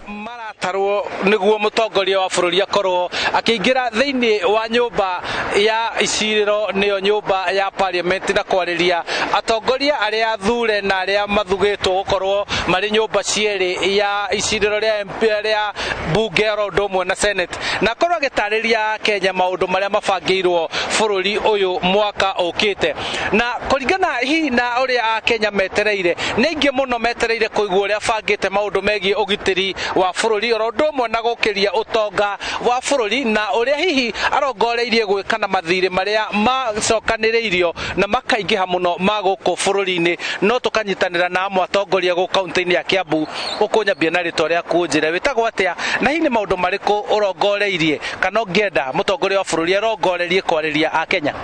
Maratarwo niguo mutongoria wa bururi akorwo akĩingĩra thĩinĩ wa nyũmba ya icirĩro, nĩyo nyũmba ya parliament, na kwarĩria atongoria arĩa athure na arĩa mathugĩtwo gũkorwo marĩ nyũmba cierĩ ya icirĩro rĩa MP, rĩa bunge oro ũndũ ũmwe na Senate, na akorwo agĩtarĩria Kenya maũndũ marĩa mabangĩirwo bũrũri ũyũ mwaka ũkĩte. Na kũringana hihi na ũrĩa Akenya metereire, nĩ aingĩ mũno metereire kũigua ũrĩa abangĩte maũndũ megiĩ ũgitĩri wa bũrũri oro ũndũ ũmwe na gũkĩria ũtonga wa bũrũri, na ũrĩa hihi arongoreirie gwĩka na mathirĩ marĩa macokanĩrĩirio na makaingĩha mũno ma gũkũ bũrũri-inĩ. No tũkanyitanĩra na amwe atongoria gũkũ kaunti-inĩ ya Kiambu. Ũkũnyambia na rĩtwa rĩaku, njĩre wĩtagwo atĩa, na hihi nĩ maũndũ marĩkũ ũrongoreirie kana ũngĩenda mũtongoria wa bũrũri arongorerie kwarĩria Akenya?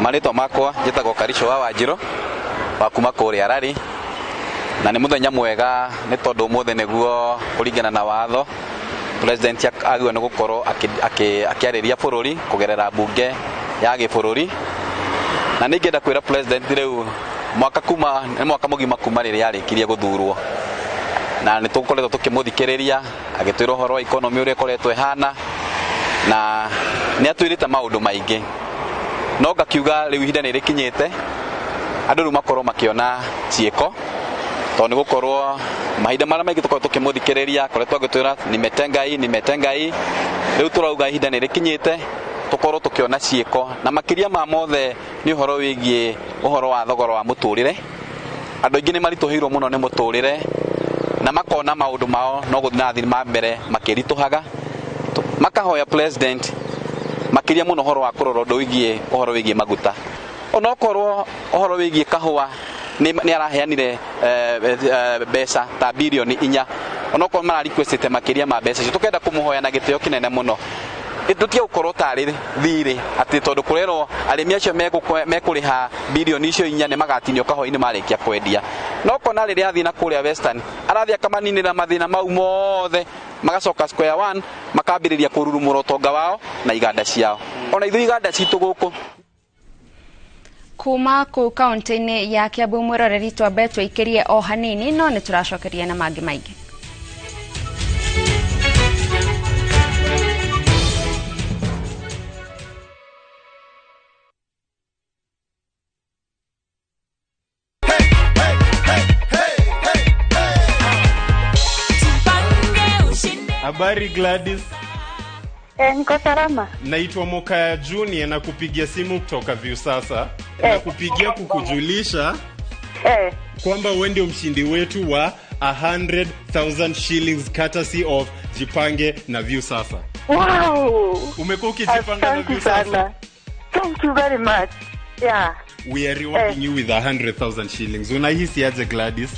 Marĩtwa makwa njĩtagwo Karico wa Wanjirũ wa kuma kũrĩa Arari, na nĩ mũthenya mwega nĩ tondũ ũmũthĩ nĩguo kũringana na watho president agĩrĩirwo nĩ gũkorwo akĩarĩria bũrũri kũgerera bunge ya gĩbũrũri. Na nĩ ingĩenda kwĩra president, rĩu mwaka kuma nĩ mwaka mũgima kuma rĩrĩa arĩkirie gũthurwo, na nĩ tũkoretwo tũkĩmũthikĩrĩria agĩtwĩra ũhoro wa economy ũrĩa ĩkoretwo ĩhana, na nĩ atwĩrĩte maũndũ maingĩ, no ngakiuga rĩu ihinda nĩ rĩkinyĩte andũ rĩu makorwo makĩona ciĩko, tondũ nĩ gũkorwo mahinda marĩa maingĩ tũkorwo tũkĩmũthikĩrĩria akoretwo agĩtwĩra nimetenga hii, nimetenga hii. Rĩu tũrauga ihinda nĩ rĩkinyĩte tũkorwo tũkĩona ciĩko, na makĩria ma mothe nĩ ũhoro wĩgiĩ ũhoro wa thogora wa mũtũrĩre. Andũ aingĩ nĩ maritũhĩirwo mũno nĩ mũtũrĩre na makona maũndũ mao no gũthiĩ na thiĩ ma mbere makĩritũhaga. Makahoya president makĩria mũno ũhoro wa kũrora ũndũ wĩgiĩ ũhoro wĩgiĩ maguta, onokorwo ũhoro wĩgiĩ kahũa nĩ araheanire mbeca ta birioni 4, onokorwo mara requestĩte makĩria ma mbeca icio. Tũkenda kũmũhoya na gĩtĩo kĩnene mũno. Ndutige gukorwo tarĩ thirĩ atĩ tondũ kũrerwo arĩmi acio mekũrĩha birioni icio 4 nĩ magatinio kahũa-inĩ marĩkia kwendia. No kona rĩrĩa athiĩ na kũrĩa Western arathiĩ akamaninĩra mathĩna mau mothe, magacoka square one, makambĩrĩria kũrurumũra ũtonga wao na iganda ciao. Ona ithuĩ iganda citũ gũkũ kuma kuu kaunti-inĩ ya Kiambu mwĩroreri twambe twĩikĩrie o hanini no nĩ tũracokeria na mangĩ maingĩ. Habari Gladys. Niko salama. Naitwa Mokaya Junior na kupigia simu kutoka Viusasa. Na kupigia kukujulisha kwamba wewe ndio mshindi wetu wa 100,000 shillings courtesy of Jipange na Viusasa. Wow. Umekuwa ukijipanga na Viusasa? Thank you very much. Yeah. We are rewarding you with 100,000 shillings. Unahisi aje Gladys?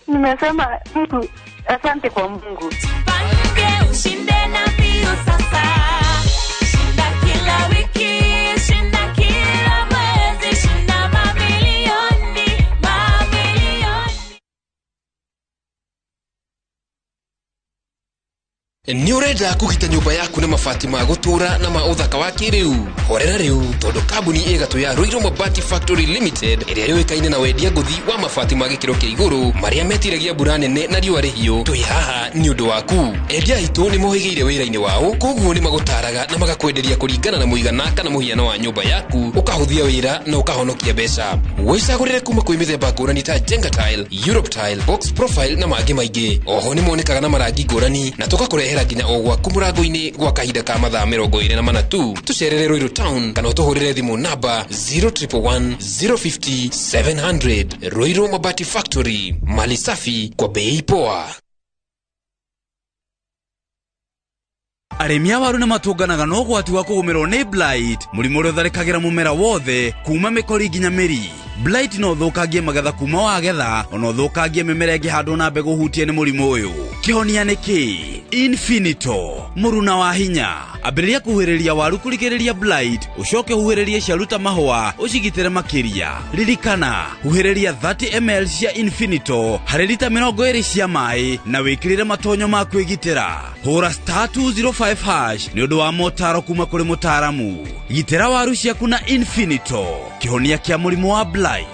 Nimesema Mungu, asante kwa Mungu. Jipange ushinde na Viusasa. Shinda kila wiki, shinda kila mwezi, shinda mamilioni, mamilioni. Nĩ ũrenda kũgita nyũmba yaku na mabati ma gũtũra na ma ũthaka wa kĩrĩu? Horera rĩu tondũ kambuni ĩgatũ ya Ruiru Mabati Factory Limited ĩrĩa yũĩkaine na wendia ngũthi wa mabati ma gĩkĩro kĩa igũrũ marĩa metiragia mbura nene na riũa rĩhiũ, twĩ haha nĩ ũndũ waku. Endia aitũ nĩ mohĩgĩire wĩra-inĩ wao, koguo nĩ magũtaraga na magakwenderia kũringana na mũigana kana mũhiano wa nyũmba yaku, ũkahũthia wĩra na ũkahonokia mbeca. Wĩcagũrĩre kuma kwĩ mĩthemba ngũrani ta Jenga Tile, Europe Tile, Box Profile na mangĩ maingĩ. Oho nĩ monekaga na marangi ngũrani na tũgakũrehera nginya o gwaku mũrango-inĩ gwa kahinda ka mathaa 24 tu. Tũcerere Ruiru Town kana ũtũhũrĩre thimũ namba 0111 050 700. Ruiru Mabati Factory, mali safi kwa bei poa. Arĩmi a waru nĩ matũnganaga na ũgwati wa kũgũmĩrwo nĩ blight, mũrimũ ũrĩa ũtharĩkagĩra mũmera wothe kuma mĩkori nginya mĩri. Blight no ũthũkangie magetha kuma wagetha, ona ũthũkangie mĩmera ĩngĩhandwo na mbegũ hutie nĩ mũrimũ ũyũ. Kĩhonia nĩ kĩ? Infinito, mũruna wa hinya. Ambĩrĩria kũhuhĩrĩria waru kũrigĩrĩria blight, ũcoke ũhuhĩrĩrie ciaruta mahũa, ũcigitĩre makĩria. Ririkana, huhĩrĩria 30 ml cia Infinito harĩ rita 20 cia maĩ na wĩkĩrĩre matonyo ma kwĩgitĩra. Hũra star 205 hash nĩ ũndũ wa motaro kuma kũrĩ mũtaaramu. Gitĩra waru ciaku na Infinito, kĩhonia kĩa mũrimũ wa blight.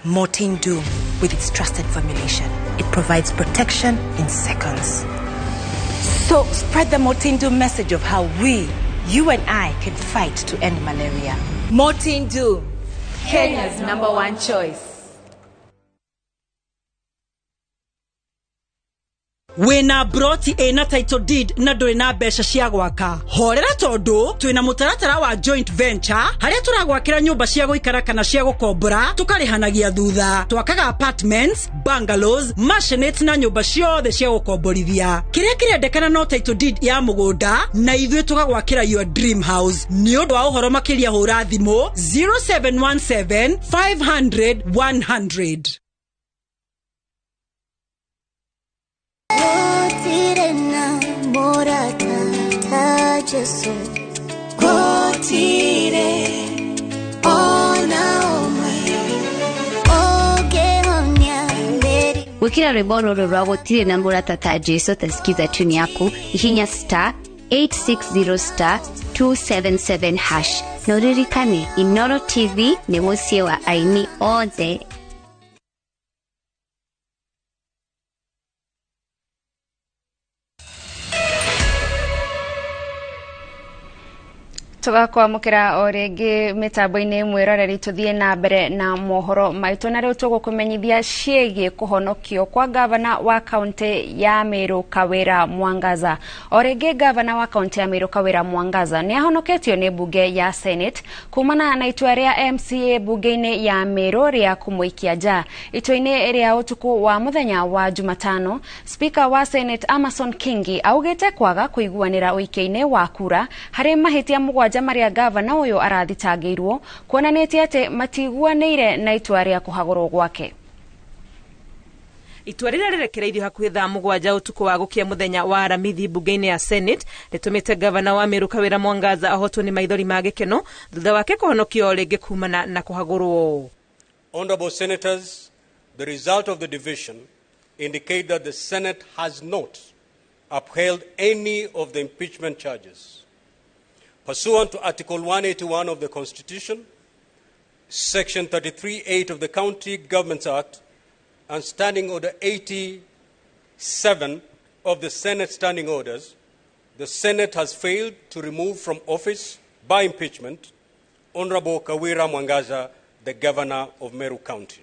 Mortein Doom, with its trusted formulation, it provides protection in seconds. So spread the Mortein Doom message of how we, you and I, can fight to end malaria. Mortein Doom, Kenya's #1 choice. Wina broti ina title deed na ndũrĩ na mbeca cia gwaka. Horera tondũ twĩna mũtaratara wa joint venture harĩa tũragwakĩra nyũmba cia gũikara kana cia gũkombora tũkarĩhanagia thutha. Twakaga apartments, bungalows, mansionates na nyũmba ciothe cia gũkomborithia. Kĩrĩa kĩrendekana no title deed ya mũgũnda na ithuĩ tũgagwakĩra your dream house. Nĩ ũndũ wa ũhoro makĩria hũra thimũ 0717 500 100. Gwikira rwimbo rũrũ rwa gũtirĩ na mũrata ta Jesu tasikiza tune yaku ihinya star 860 star 277 hash na ũririkane Inoro TV nĩ mũciĩ wa aini othe. Tugakwamũkĩra o rĩngĩ mĩtambo-inĩ mwĩroreri tũthiĩ na mbere na mohoro maitũ na rĩu tũgũkũmenyithia ciĩgiĩ kũhonokio kwa gavana wa kaunti ya Meru Kawira Mwangaza. O rĩngĩ gavana wa kaunti ya Meru Kawira Mwangaza nĩ ahonoketio nĩ bunge ya Senate kumana na itua rĩa MCA bunge-inĩ ya Meru rĩa kũmũikia nja. Itua-inĩ rĩa ũtukũ wa mũthenya wa Jumatano, Speaker wa Senate Amason Kingi augĩte kwaga kũiguanĩra ũikia-inĩ wa kura harĩ mahĩtia mũgwanja maria gavana ũyũ arathitangĩirwo kuonanĩtie atĩ matiguanĩire na itua rĩa kũhagũrwo gwake. Itua rĩrĩa rĩrekereirio hakuhĩ thaa 7 ũtukũ wa gũkia mũthenya wa Aramithi mbunge-inĩ ya Senate rĩtũmĩte gavana wa Meru Kawĩra Mwangaza ahotwo nĩ maithori ma gĩkeno thutha wake kũhonokio rĩngĩ kumana na kũhagũrwo. Honorable Senators, the result of the division indicate that the Senate has not upheld any of the impeachment charges. Pursuant to Article 181 of the Constitution, Section 33(8) of the County Governments Act, and Standing Order 87 of the Senate Standing Orders, the Senate has failed to remove from office by impeachment Honorable Kawira Mwangaza, the Governor of Meru County.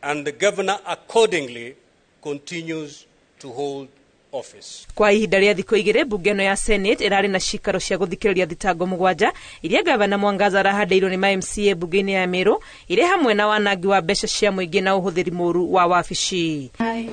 And the Governor accordingly continues to hold office. Kwa ihinda rĩa thikũ 2 mbunge ĩno ya Senate ĩrarĩ na cikaro cia gũthikĩrĩria thitango 7 iria gavana Mwangaza arahandĩirwo nĩ ma MCA mbunge-inĩ ya Meru irĩ hamwe na wanangi wa mbeca cia mũingĩ na ũhũthĩri mũru wa wabici. I,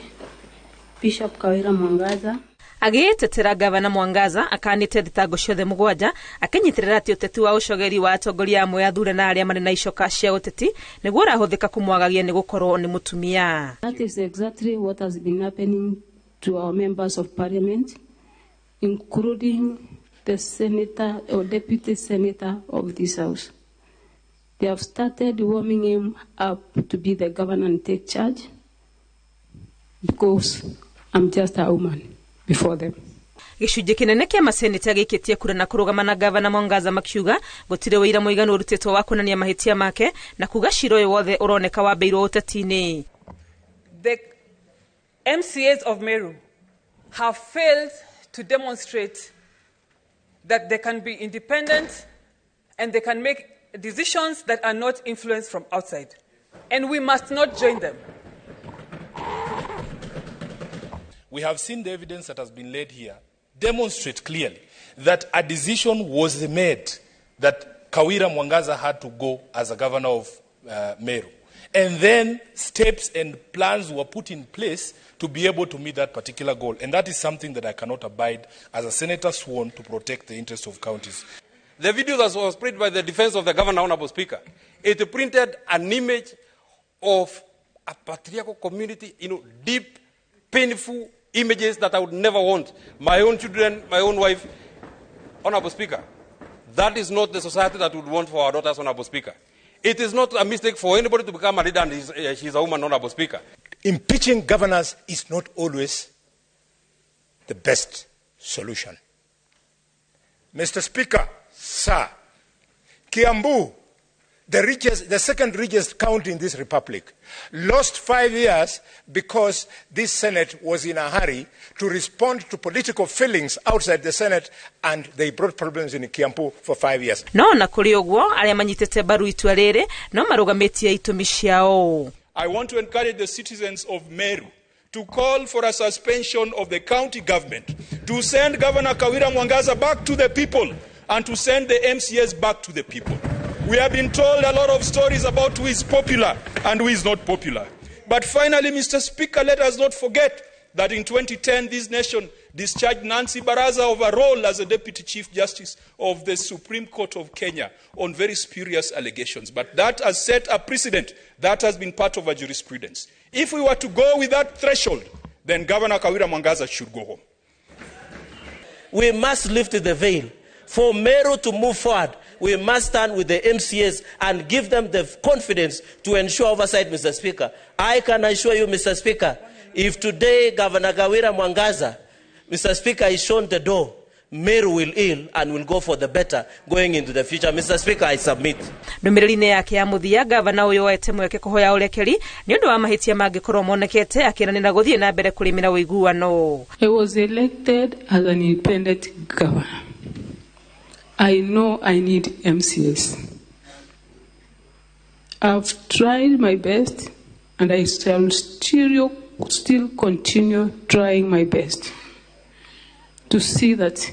Bishop Kawira Mwangaza, Agĩĩtetera gavana Mwangaza akanĩte thitango ciothe 7 akĩnyitĩrĩra atĩ ũteti wa ũcogeri wa atongoria amwe athure na arĩa marĩ na icoka cia ũteti nĩguo ũrahũthĩka kũmwagagia nĩ gũkorwo nĩ mũtumia. That is exactly what has been happening to our members of parliament, including the senator or deputy senator of this house. They have started warming him up to be the governor and take charge because I'm just a woman before them. Gĩcunjĩ kĩnene kĩa maseneta gĩikĩtie kura na kũrũgama na gavana Mwangaza makiuga gũtirĩ ũira mũiganu ũrutĩtwo wa kuonania mahĩtia make na kuga cira ũyũ wothe ũroneka wambĩirwo ũteti-inĩ. The MCAs of Meru have failed to demonstrate that they can be independent and they can make decisions that are not influenced from outside. And we must not join them. We have seen the evidence that has been laid here demonstrate clearly that a decision was made that Kawira Mwangaza had to go as a governor of Meru. And then steps and plans were put in place to be able to meet that particular goal. And that is something that I cannot abide as a senator sworn to protect the interests of counties. The video that was printed by the defense of the governor, Honorable Speaker, it printed an image of a patriarchal community, you know, deep, painful images that I would never want. My own children, my own wife. Honorable Speaker, that is not the society that we would want for our daughters, Honorable Speaker. It is not a mistake for anybody to become a leader and she's a woman, Honorable Speaker. Impeaching governors is not always the best solution. Mr. Speaker, sir, Kiambu, the second richest county in this republic, lost 5 years because this Senate was in a hurry to respond to political feelings outside the Senate, and they brought problems in Kiambu for 5 years. No na kũrĩ ũguo arĩa manyitĩte mbaru itua rĩrĩ no marũgamĩtie itũmi ciao. I want to encourage the citizens of Meru to call for a suspension of the county government, to send Governor Kawira Mwangaza back to the people, and to send the MCAs back to the people. We have been told a lot of stories about who is popular and who is not popular. But finally, Mr. Speaker, let us not forget that in 2010, this nation discharged Nancy Baraza of her role as a Deputy Chief Justice of the Supreme Court of Kenya on very spurious allegations. But that has set a precedent that has been part of our jurisprudence. If we were to go with that threshold, then Governor Kawira Mwangaza should go home. We must lift the veil. For Meru to move forward, we must stand with the MCAs and give them the confidence to ensure oversight, Mr. Speaker. I can assure you, Mr. Speaker, if today Governor Kawira Mwangaza, Mr. Speaker, is shown the door, Meru will heal and will go for the better going into the future. Mr. Speaker, I submit. Ndũmĩrĩri-inĩ yake ya mũthia, gavana ũyũ oete mweke kũhoya ũrekeri nĩ ũndũ wa mahĩtia mangĩkorwo monekete, akĩranĩra gũthiĩ na mbere kũrĩmĩra ũiguano. I was elected as an independent governor. I know I need MCAs. I've tried my best and I shall still continue trying my best to see that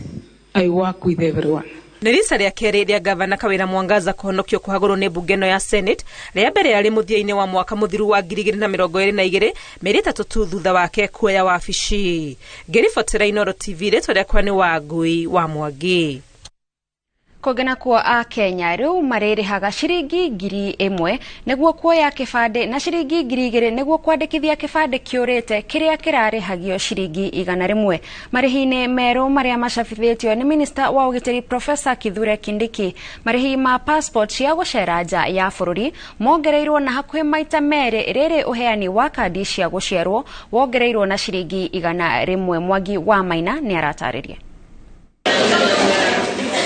I work with everyone. Nĩ rica rĩa kerĩ rĩa gavana Kawira Mwangaza kũhonokio kũhagũrwo nĩ mbunge ĩno ya Senate, rĩa mbere yarĩ mũthia-inĩ wa mwaka mũthiru wa 2022, mĩeri 3 tu thutha wake kuoya wabici. Ngĩribotera Inooro TV, rĩtwa rĩakwa nĩ Wangui wa Mwangi. Kũngĩ nakuo a Kenya rĩu marĩrĩhaga ciringi 1,000 nĩguo kuoya kĩbandĩ na ciringi 2,000 nĩguo kwandĩkithia kĩbandĩ kĩũrĩte kĩrĩa kĩrarĩhagio ciringi 100. Marĩhi-inĩ merũ marĩa macabithĩtio nĩ minista wa ũgitĩri Profesa Kithure Kindiki, marĩhi ma passport cia gũcera nja ya bũrũri mongereirwo na hakuhĩ maita merĩ, rĩrĩ ũheani wa kandi cia gũciarwo wongereirwo na ciringi 100. Mwangi wa Maina nĩ aratarĩria.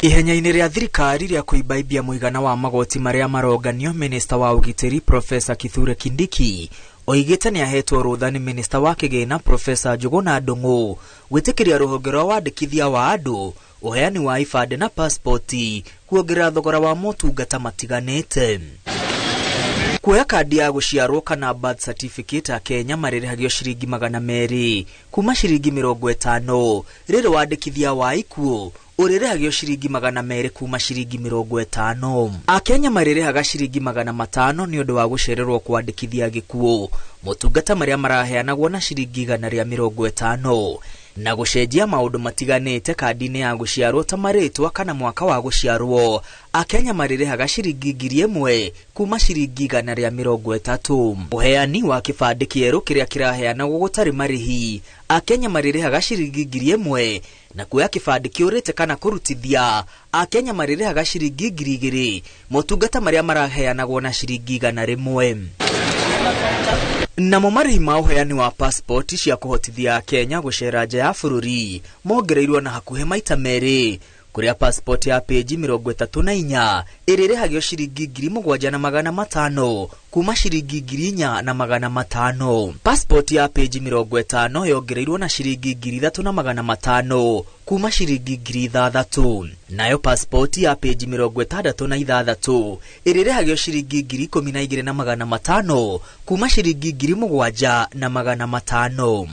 Ihenya-inĩ rĩa thirikari rĩa kũibaibia mũigana wa magoti marĩa maronganio, minista wa ũgitĩri Profesa Kithure Kindiki oigĩte nĩ ahetwo rũtha nĩ minista wa kĩgĩna Profesa Njuguna Ndung'u gwĩtĩkĩria rũhonge rwa wandĩkithia wa andũ, ũheani wa ibandĩ na pasipoti kuongerera thogora wa motungata matiganĩte. Kuoya kandi ya gũciarwo kana birth certificate a Kenya marĩrĩhagio ciringi 200 kuma ciringi 50, rĩrĩ wandĩkithia wa ikuũ ũrĩrĩhagio ciringi 200 kuma ciringi 50. Akenya marĩrĩhaga ciringi 500 nĩ ũndũ wa gũcererwo kwandĩkithia gĩkuũ, motungata marĩa maraheanagwo na ciringi 150, na gũcenjia maũndũ matiganĩte kandi-inĩ ya gũciarwo ta marĩtwa kana mwaka wa gũciarwo. Akenya marĩrĩhaga ciringi 1,000 kuma ciringi 130. Ũheani wa kĩbandĩ kĩerũ kĩrĩa kĩraheanagwo gũtarĩ marĩhi, Akenya marĩrĩhaga ciringi 1,000, na kuoya kĩbandĩ kĩũrĩte kana kũrutithia, Akenya marĩrĩhaga ciringi 2,000, motungata marĩa maraheanagwo na ciringi 100. Namo marĩhi ma ũheani wa passport cia kũhotithia Kenya gũcera nja ya bũrũri mongereirwo na hakuhĩ maita merĩ, kũrĩa passport ya pĩnji 34 ĩrĩrĩhagio ciringi 7,500 kuma ciringi 4,500. Passport ya pĩnji 50 yongereirwo na ciringi 3,500 kuma ciringi 6,000. Nayo passport ya pĩnji 66 ĩrĩrĩhagio ciringi 12,500 kuma ciringi 7,500.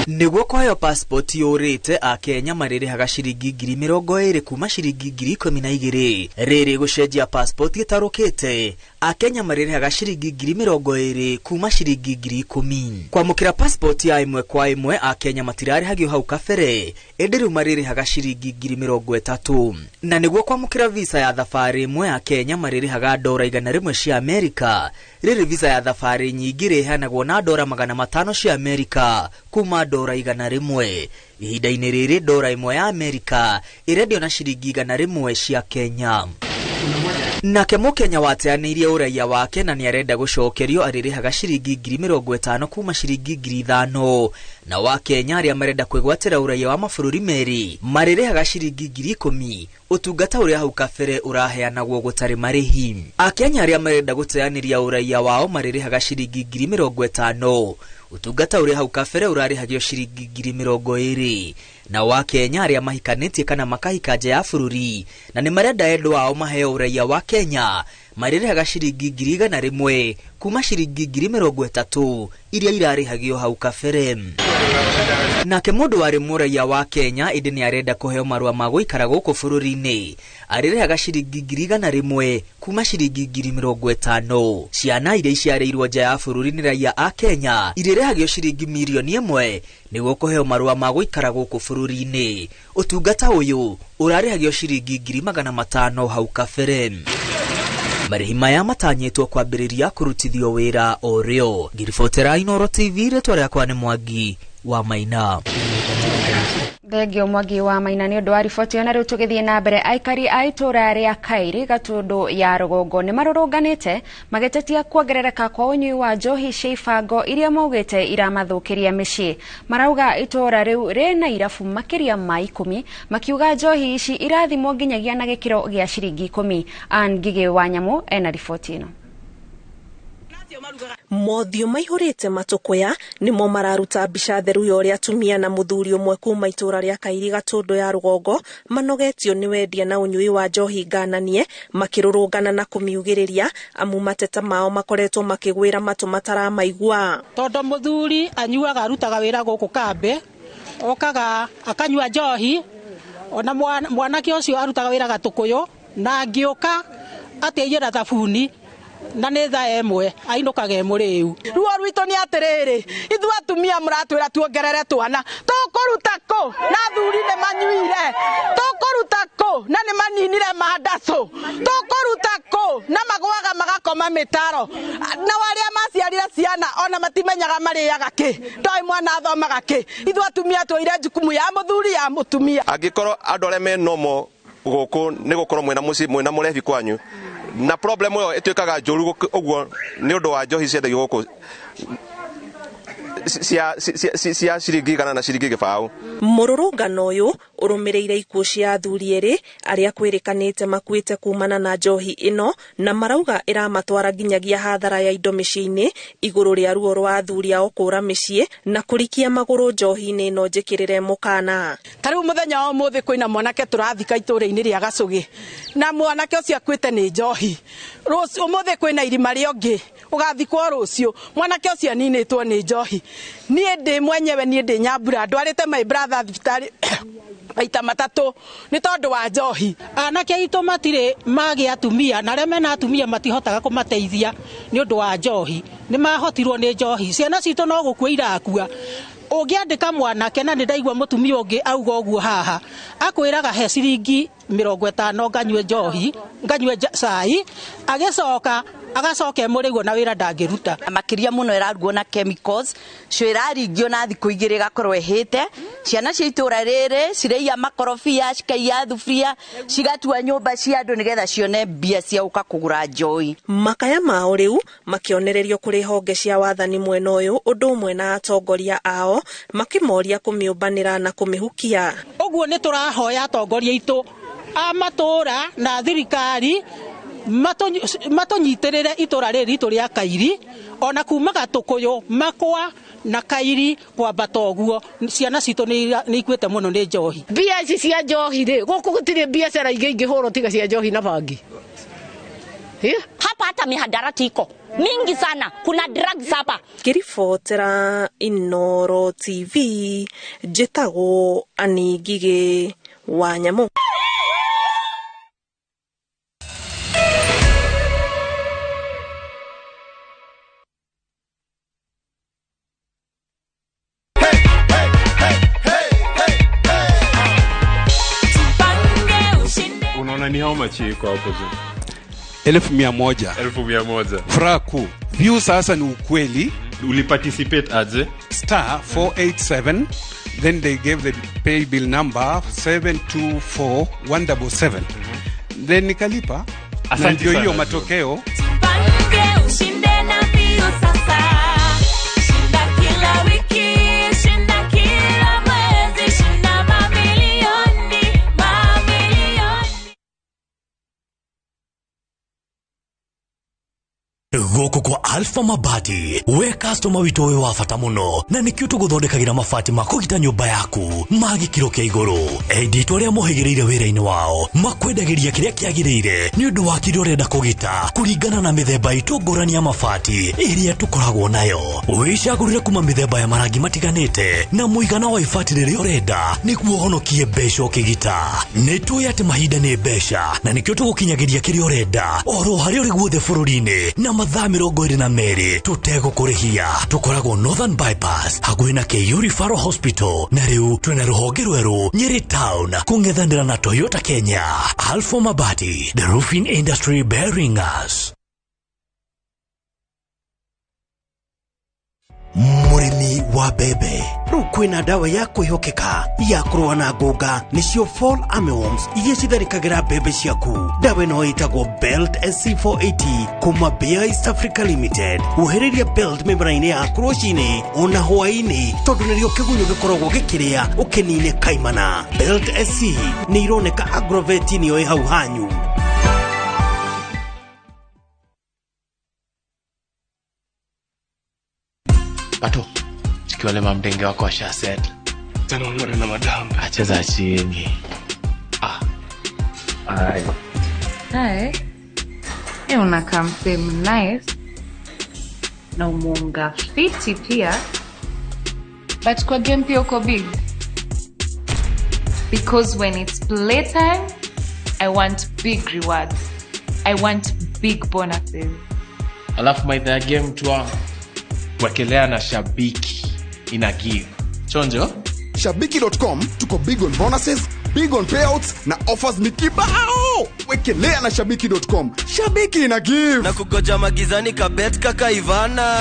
Nĩguo kũheo passport yũrĩte, Akenya marĩrĩhaga ciringi 20,000 kuma ciringi 12,000. Rĩrĩ gũcenjia passport ĩtarũkĩte, Akenya marĩrĩhaga ciringi 20,000 kuma ciringi 10,000. Kwamũkĩra passport ya ĩmwe kwa ĩmwe, Akenya matirarĩhagio hau kabere, ĩndĩ rĩu marĩrĩhaga ciringi 30,000. Na nĩguo kwamũkĩra visa ya thabarĩ ĩmwe, Akenya marĩrĩhaga ndora 100 cia Amerika. Rĩrĩ visa ya thabarĩ nyingĩ rĩheanagwo na ndora 500 cia Amerika kuma ndora 100. Ihinda-inĩ rĩrĩ ndora ĩmwe ya Amerika ĩrendio na ciringi 100 cia Kenya. Nake Mũkenya wateanĩirie ũraiya wake na nĩarenda gũcokerio arĩrĩhaga ciringi 50,000 kuma ciringi 5,000. Na wa Kenya arĩa marenda kwĩgwatĩra ũraiya wa mabũrũri merĩ marĩrĩhaga ciringi 10,000, ũtungata ũrĩa hau kabere ũraheanagwo gũtarĩ marĩhi. Akenya arĩa marenda gũteanĩria ũraiya wao marĩrĩhaga ciringi 50,000, ũtungata ũrĩa hau kabere ũrarĩhagio ciringi 20,000. Na wa Kenya arĩa mahikanĩtie kana makahika nja ya bũrũri na nĩ marenda endwa ao maheo ũraiya wa Kenya marĩrĩhaga ciringi 100,000 kuma ciringi 30,000 iria irarĩhagio hau kabere. Nake mũndũ warĩ mũraiya wa Kenya ĩndĩ nĩ arenda kũheo marũa ma gũikara gũkũ bũrũri-inĩ arĩrĩhaga ciringi 100,000 kuma ciringi 50,000. Ciana iria iciarĩirwo nja ya bũrũri nĩ raiya a Kenya irĩrĩhagio ciringi 1,000,000 nĩguo kũheo marũa ma gũikara gũkũ bũrũri-inĩ. Ũtungata ũyũ ũrarĩhagio ciringi 500,000 hau kabere. Marĩhi maya matanyĩtwo kwambĩrĩria kũrutithio wĩra o rĩo. Ngĩribotera Inooro TV, rĩtwa rĩakwa nĩ Mwangi wa Maina. Thengio Mwangi wa Maina nĩ ũndũ wa riboti ĩyo. Na rĩu tũgĩthiĩ na mbere, aikari a itũũra rĩa Kairi Gatundu ya rũgongo nĩ marũrũnganĩte magĩtetia kuongerereka kwa ũnyui wa njohi cia ibango iria maugĩte iramathũkĩria mĩciĩ. Marauga itũũra rĩu rĩna irabu makĩria ma 10, makiuga njohi ici irathimwo nginyagia na gĩkĩro gĩa ciringi 10. Ann Ngigĩ wa Nyamũ ena riboti ĩno. Mothiũ maihũrĩte matũkũya nĩmo mararuta mbica theru ya ũrĩa atumia na mũthuri ũmwe kuma itũũra rĩa Kairi Gatundu ya rũgongo manogetio nĩ wendia na ũnyui wa njohi ngananie, makĩrũrũngana na kũmiugĩrĩria amu mateta mao makoretwo makĩgwĩra matũ mataramaigua. Tondũ mũthuri anyuaga arutaga wĩra gũkũ kambĩ, okaga akanyua njohi, ona mwanake ũcio arutaga wĩra Gatũkũyũ, na angĩũka atĩiyĩra thabuni na nĩ thaa ĩmwe ainũkaga mũrĩu. Ruo rwitũ nĩ atĩrĩrĩ, ithuĩ atumia mũratwĩra tuongerere twana, tũkũruta kũ na athuri nĩ manyuire, tũkũruta kũ na nĩ maninire mandacu tũkũruta kũ na magũaga magakoma mĩtaro na arĩa maciarire ciana ona matimenyaga marĩaga kĩ ndoĩ mwana athomaga kĩ. Ithuĩ atumia twoire jukumu ya mũthuri ya mũtumia. Angĩkorwo andũ arĩa me nomo gũkũ nĩ gũkorwo mwĩna mũciĩ mwĩna mũrebi kwanyu na problem ĩyo ĩtuĩkaga njũru ũguo nĩ ũndũ wa njohi ciendagio gũkũ cia ciringi 100 na ciringi 0. Mũrũrũngano ũyũ ũrũmĩrĩire ikuũ cia athuri erĩ arĩa kwĩrĩkanĩte makuĩte kumana na njohi ĩno na marauga ĩramatwara nginyagia hathara ya indo mĩciĩ-inĩ igũrũ rĩa ruo rwa athuri ao kũra mĩciĩ na kũrikia magũrũ njohi-inĩ ĩno njĩkĩrĩre mũkana. Ta rĩu mũthenya wa ũmũthĩ kwĩna mwanake tũrathika itũũra-inĩ rĩa Gacũgĩ na mwanake ũcio akuĩte nĩ njohi. Ũmũthĩ kwĩna irima rĩa ũngĩ ũgathikwo rũciũ, mwanake ũcio aninĩtwo nĩ njohi. Niĩ ndĩ mwenyewe, niĩ ndĩ Nyambura, ndwarĩte my brother thibitarĩ maita 3 nĩ tondũ wa njohi. Anake aitũ matirĩ magĩa atumia na arĩa mena atumia matihotaga kũmateithia nĩ ũndũ wa njohi, nĩ mahotirwo nĩ njohi. Ciana citũ no gũkua irakua. Ũngĩandĩka mwanake, na nĩ ndaigua mũtumia ũngĩ auga ũguo haha, akwĩraga he ciringi 50 nganyue njohi, nganyue cai, agĩcoka agacoka emũrĩguo na wĩra ndangĩruta. Makĩria mũno ĩrarugwo na chemicals, cio ĩraringio na thikũ 2 ĩgakorwo ĩhĩte. Ciana cia itũũra rĩrĩ ciraiya makorobia, cikaiya thuburia, cigatua nyũmba cia andũ nĩgetha cione mbia cia gũka kũgũra njohi. Makaya mao rĩu makĩonererio kũrĩ honge cia wathani mwena ũyũ ũndũ ũmwe na atongoria ao makĩmoria kũmĩũmbanĩra na kũmĩhukia. Ũguo nĩ tũrahoya atongoria aitũ a matũũra na thirikari matũnyitĩrĩre itũra rĩrĩ ritũ rĩa Kairi ona kuma Gatũkũyũ Makwa na Kairi kwambata ũguo. Ciana citũ nĩ ikuĩte mũno nĩ njohi. Mbia ici cia njohi rĩ, gũkũ gũtirĩ biacara ingĩ ingĩhũrwo tiga cia njohi na bangi. Hapa hata mihadarati iko mingi sana, kuna drugs hapa. Ngĩribotera Inooro TV njĩtagwo Annie Ngigĩ wa Nyamũ. Unaona ni how much iko hapo juu? 1,100. 1,100. Furaha kuu. View sasa ni ukweli. Uliparticipate aje? Star 487, then they gave the pay bill number 724177. Then nikalipa. Na ndio hiyo matokeo. Tupange ushinde na view sasa. Shinda kila wiki, shinda kila mwezi, shinda mamilioni, mamilioni. Gũkũ kwa Alpha Mabati we customer witũ wĩ wa bata mũno na nĩkĩo tũgũthondekagĩra mabati ma kũgita nyũmba yaku ma gĩkĩro kĩa igũrũ. Endia itũ arĩa mohĩgĩrĩire wĩra-inĩ wao makwendagĩria kĩrĩa kĩagĩrĩire nĩ ũndũ wa kĩrĩa ũrenda kũgita kũringana na mĩthemba itũ ngũrani ya mabati ĩrĩa tũkoragwo nayo. Wĩcagũrĩre kuma mĩthemba ya marangi matiganĩte na mũigana wa ibati rĩrĩa ũrenda nĩguo ũhonokie mbeca ũkĩgita. Nĩ tũĩ atĩ mahinda nĩ mbeca na nĩkĩo tũgũkinyagĩria kĩrĩa ũrenda oro harĩa ũrĩ guothe bũrũri-inĩ na mathaa 22 tũtegũkũrĩhia. Tũkoragwo Northern Bypass hakuhĩ na KU Referral Hospital na rĩu twĩna rũhonge rwerũ Nyeri Town kũng'ethanĩra na Toyota Kenya. Alpha Mabati, the roofing industry bearing us. Mũrĩmi wa mbembe, rĩu kwĩna ndawa ya kwĩhokeka ya kũrũa na ngũnga, nĩcio Fall Armyworms iria citharĩkagĩra mbembe ciaku. Ndawa ĩno ĩtagwo Belt SC480 kuma Bayer East Africa Limited. Wohereria Belt mĩmera-inĩ yaku rũcinĩ ona hwaĩ-inĩ tondũ nĩrĩo kĩgunyũ gĩkoragwo gĩkĩrĩa ũkĩnine kaimana. Belt SC nĩ ironeka Agrovet nĩyo ĩ hau hanyu. Pato, sikiwa lema mdenge wako asha set. Tena ungore na madam. Acheza chini. Ah. Ai. Hi. Eh, unakaa msee nice. Na umunga fiti pia. But kwa game pia uko big. Because when it's playtime, I want big rewards. I want big bonuses. Alafu maitha ya game tu wangu. Wekelea na Shabiki ina give. Chonjo? Shabiki.com tuko big on bonuses, big on payouts na offers ni kibao. So wekelea na shabiki.com. Shabiki ina give. Na kugoja magizani kabet kaka Ivana.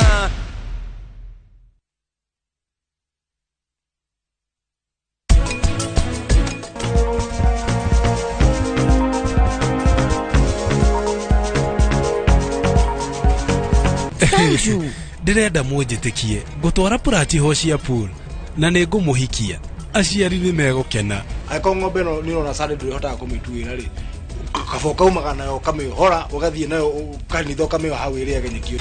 Ndĩrenda mũnjĩtĩkie ngũtwara purati ho cia pool na nĩ ngũmũhikia aciari nĩ megũkena. Angĩkorwo ng'ombe ĩno nĩ ũrona sande ndũrĩhotaga kũmĩtuĩra rĩ, kaba ũkaumaga nayo ũkamĩohora ũgathiĩ nayo kanitha ũkamĩoha hau ĩrĩage nyeki.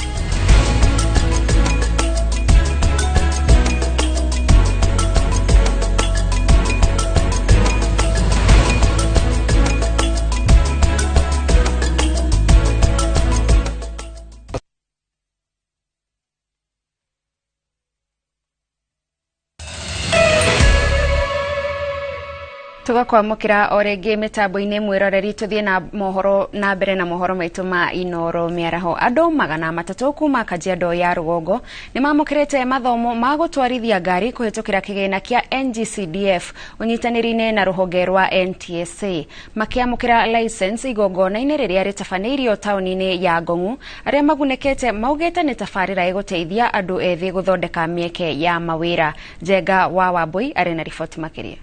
Tugakwamũkĩra o rĩngĩ mĩtambo-inĩ mwĩroreri tũthiĩ na mohoro na mbere na mohoro maitũ ma Inoro mĩaraho. Andũ 300 kuma Kajiado ya rũgongo nĩ mamũkĩrĩte mathomo ma gũtwarithia ngari kũhĩtũkĩra kĩgĩna kĩa NGCDF ũnyitanĩri-inĩ na rũhonge rwa NTSA. Makĩamũkĩra license igongona-inĩ rĩrĩa rĩtabanĩirio taũni-inĩ ya Ngong'u, arĩa magunĩkĩte maugĩte nĩ tabarĩra ĩgũteithia andũ ethĩ gũthondeka mĩeke ya mawĩra. Njenga wa Wambui arĩ na riboti makĩria.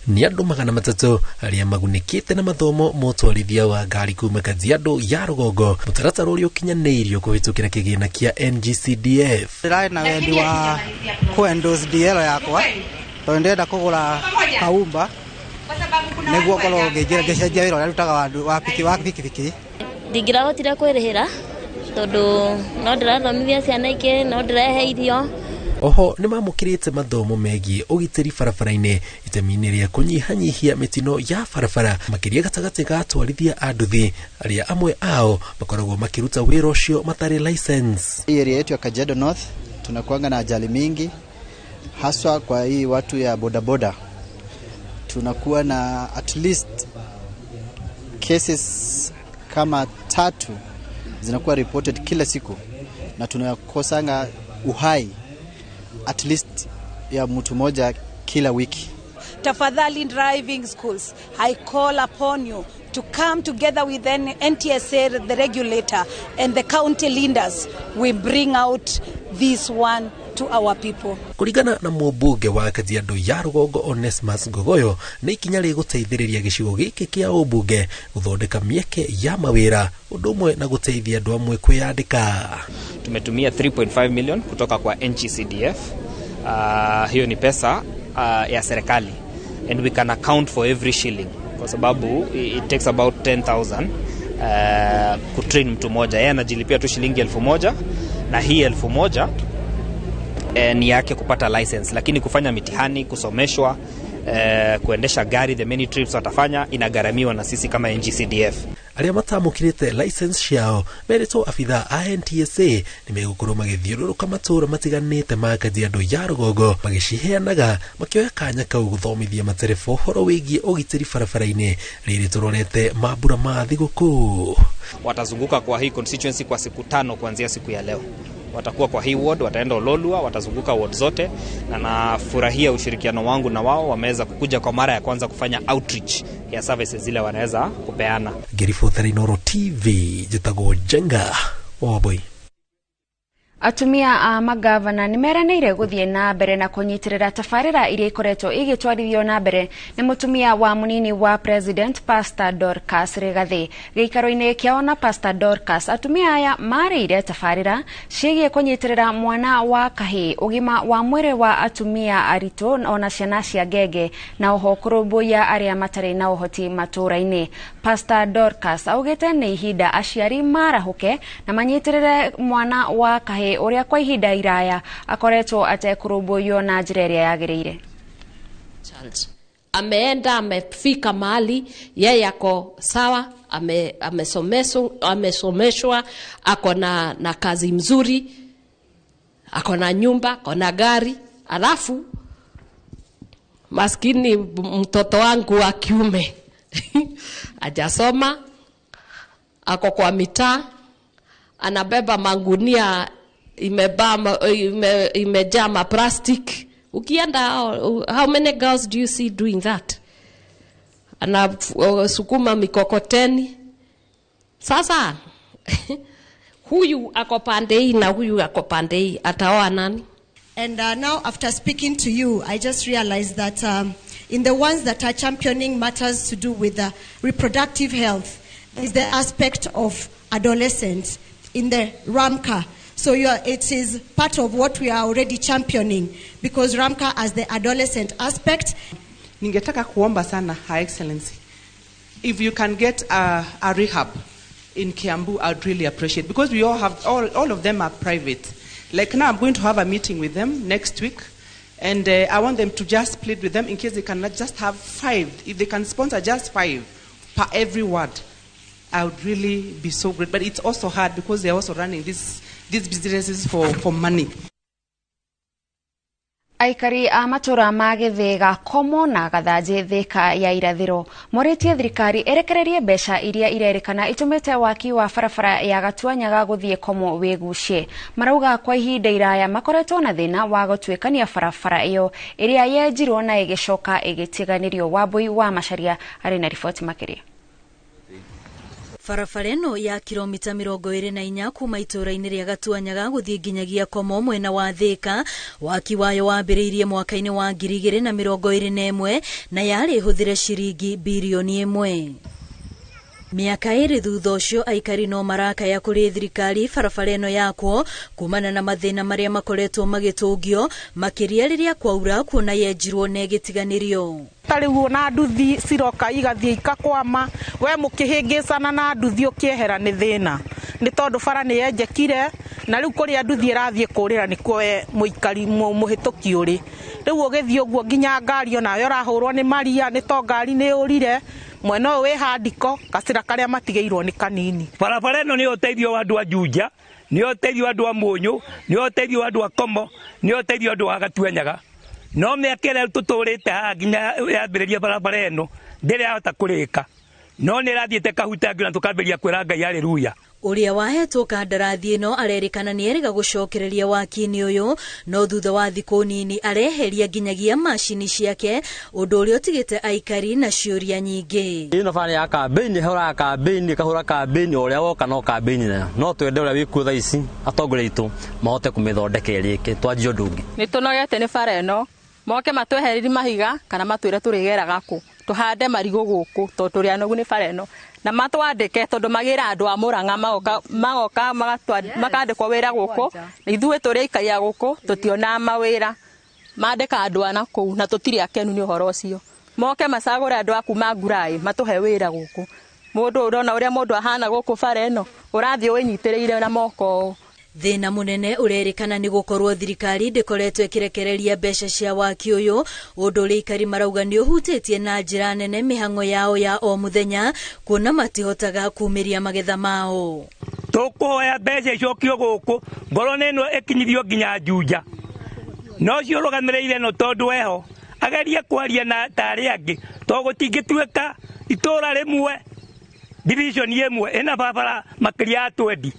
Nĩ andũ 300 arĩa magunĩkĩte na mathomo ma ũtwarithia wa ngari kuma Kajiado ya rũgongo, mũtaratara ũrĩa ũkinyanĩirio kũhĩtũkĩra kĩgĩna kĩa NGCDF. Ndĩrarĩ na wendi wa kũ-endorse DL yakwa tondũ ndĩrenda kũgũra kaumba nĩguo ngorwo ngĩcenjia wĩra ũrĩa ndutaga wa bikibiki. Ndingĩrahotire kwĩrĩhĩra tondũ no ndĩrathomithia ciana ingĩ, no ndĩrehe irio. Oho nĩ mamũkĩrĩte mathomo megiĩ ũgitĩri barabara-inĩ, itemi-inĩ rĩa kũnyihanyihia mĩtino ya barabara makĩria gatagatĩ ga atwarithia a nduthi arĩa amwe ao makoragwo makĩruta wĩra ũcio matarĩ license. Hii area yetu ya Kajiado North tunakuanga na ajali mingi, haswa kwa hii watu ya bodaboda. Tunakuwa na at least cases kama 3 zinakuwa reported kila siku, na tunakosanga uhai at least ya mtu moja kila wiki. Tafadhali driving schools, I call upon you to come together with NTSA, the regulator, and the county leaders. We bring out this one to our people. Kũringana na mũmbunge wa Kajiado ya rũgongo Onesmus Ngogoyo, nĩ ikinya rĩgũteithĩrĩria gĩcigo gĩkĩ kĩa ũmbunge gũthondeka mĩeke ya mawĩra ũndũ ũmwe na gũteithia andũ amwe kwĩyandĩka. Tumetumia 3.5 million kutoka kwa NGCDF. Hiyo ni pesa ya serikali, and we can account for every shilling kwa sababu it takes about 10,000 kutrain mtu mmoja. Yeye anajilipia tu shilingi 1,000, na hii 1,000 ni yake kupata license, lakini kufanya mitihani, kusomeshwa, kuendesha gari, the many trips watafanya inagharamiwa na sisi kama NGCDF. Arĩa matamũkĩrĩte license ciao merĩtwo abithaa a NTSA nĩ megũkorwo magĩthiũrũrũka matũũra matiganĩte ma Kajiado ya rũgongo magĩciheanaga makĩoya kanya kau gũthomithia matereba ũhoro wĩgiĩ ũgitĩri barabara-inĩ rĩrĩ tũrorete mambura ma thigũkũ. Watazunguka kwa hii constituency kwa siku 5 kuanzia siku ya leo. Watakuwa kwa hii ward, wataenda Ololua, watazunguka ward zote, na nafurahia ushirikiano wangu na wao. Wameweza kukuja kwa mara ya kwanza kufanya outreach ya services zile wanaweza kupeana. Ngĩribotera Inoro TV, njĩtagwo Njenga Wambui. Atumia a magavana nĩ meranĩire gũthiĩ na mbere na kũnyitĩrĩra tabarĩra iria ikoretwo igĩtwarithio na mbere nĩ mũtumia wa mũnini wa President Pastor Dorcas Rigathi. Gĩikaro-inĩ kĩao na Pastor Dorcas, atumia aya marĩire tabarĩra ciĩgiĩ kũnyitĩrĩra mwana wa kahĩĩ, ũgima wa mwĩrĩ wa atumia aritũ ona ciana cia ngenge, na oho kũrũmbũiya arĩa matarĩ na ũhoti matũũra-inĩ. Pastor Dorcas augĩte nĩ ihinda aciari marahũke na manyitĩrĩre mwana wa kahĩĩ ũrĩa kwa ihinda iraya akoretwo atekũrũmbũiyo na njĩra ĩrĩa yagĩrĩire. Ameenda, amefika mahali yeye ako sawa, amesomeshwa, ako na kazi mzuri, ako na nyumba, ako na gari. Alafu maskini mtoto wangu wa kiume hajasoma, ako kwa mitaa, anabeba mangunia imejaa ma plastic. Ukienda, how many girls do you see doing that? Anasukuma mikokoteni. Sasa huyu ako pande hii na huyu ako pande hii, ataoa nani? And now after speaking to you, I just realized that in the ones that are championing matters to do with reproductive health, is the aspect of adolescents in the Ramca. So it is part of what we are already championing, because Ramca has the adolescent aspect. Ningetaka kuomba sana, Her Excellency, if you can get a rehab in Kiambu, I'd really appreciate, because we all have, all of them are private. Like now, I'm going to have a meeting with them next week, and I want them to just plead with them in case they cannot just have 5. If they can sponsor just 5 per every ward, I would really be so great. But it's also hard because they're also running these businesses for money. Aikari a matura ma Githiga Komo na Gathanji Thika ya irathiro moritie thirikari erekererie mbeca iria irerikana itumite waki wa barabara ya Gatuanyaga guthie Komo wigucie. Marauga kwa ihinda iraya makoretwo na thina wa gutuikania barabara iyo iria yenjirwo na igicoka igitiganirio. Wambui wa Macharia ari na riboti makiria. Barabara ĩno ya kilomita 24 kuma itũũra-inĩ rĩa Gatuanyaga gũthiĩ nginyagia Komo mwena wa Thika, waki wayo wambĩrĩirie mwaka-inĩ wa 2021 na yarĩ hũthĩre ciringi birioni 1. Mĩaka 2 thutha ũcio aikari no marakaya kũrĩ thirikari barabara ĩno yakwo kumana na mathĩna marĩa makoretwo magĩtũngio makĩria rĩrĩa kwaura kuona yenjirwo na ĩgĩtiganĩrio. Ta rĩu ona nduthi ciroka igathiĩ ikakwama, we mũkĩhĩngĩcana na nduthi ũkĩehera nĩ thĩna, nĩ tondũ bara nĩ yenjekire na rĩu kũrĩa nduthi ĩrathiĩ kũrĩra nĩkuo we mũikari mũhĩtũki ũrĩ. Rĩu ũgĩthiĩ ũguo nginya ngari onayo ũrahũrwo nĩ maria nĩ to ngari nĩ yũrire mwena ũyũ wĩ handiko gacĩra karĩa matigĩirwo nĩ kanini. Barabara ĩno nĩyo ũteithio wa andũ a Juja, nĩyo ũteithio wa andũ a Mũnyũ, nĩyo ũteithio wa andũ a Komo, nĩyo ũteithio wa andũ a Gatuanyaga. No mĩaka ĩrĩa tũtũrĩte haha nginya yambĩrĩria barabara ĩno ndĩrĩ yahota kũrĩka, no nĩ ĩrathiĩte kahutangio na tũkambĩrĩria kwĩra Ngai haleluya. Ũrĩa wahetwo kandarathi ĩno arerĩkana nĩ erĩga gũcokereria waki-inĩ ũyũ, no thutha wa thikũ nini areheria nginyagia macini ciake, ũndũ ũrĩa ũtigĩte aikari na ciũria nyingĩ. Ĩno bara ya kambĩini, ĩhũraga kambĩini, ĩkahũra kambĩini, ũrĩa woka no kambĩini nayo. No twende ũrĩa wĩkuo thaa ici atongoria aitũ mahote kũmĩthondeka ĩrĩke, twanjie ũndũ ũngĩ. Nĩ tũnogete nĩ bara ĩno, moke matwehererie mahiga kana matwĩre tũrĩgeraga kũ, tũhande marigũ gũkũ tondũ tũrĩ anogu nĩ bara ĩno, na matwandĩke tondũ magĩra andũ a Mũrang'a magoka makandĩkwo wĩra gũkũ, na ithuĩ tũrĩ aikari a gũkũ tũtionaga mawĩra, mandĩka andũ a nakũu na tũtirĩ akenu nĩ ũhoro ũcio. Moke macagũre andũ a kuma Ngurai matũhe wĩra gũkũ. Mũndũ ũrona ũrĩa mũndũ ahana gũkũ bara ĩno, ũrathiĩ wĩnyitĩrĩire na moko ũũ. Thĩna mũnene ũrerĩkana nĩ gũkorwo thirikari ndĩkoretwo ĩkĩrekereria mbeca cia waki ũyũ, ũndũ ũrĩa aikari marauga nĩ ũhutĩtie na njĩra nene mĩhang'o yao ya o mũthenya, kuona matihotaga kumĩria magetha mao. Tũkũhoya mbeca icokio gũkũ, ngorwo nĩ ĩno ĩkinyithio nginya Juja. No ũcio ũrũgamĩrĩire ĩno tondũ eho agerie kwaria na ta arĩa angĩ, tondũ gũtingĩtuĩka itũũra rĩmwe division ĩmwe ĩna barabara makĩria ya 20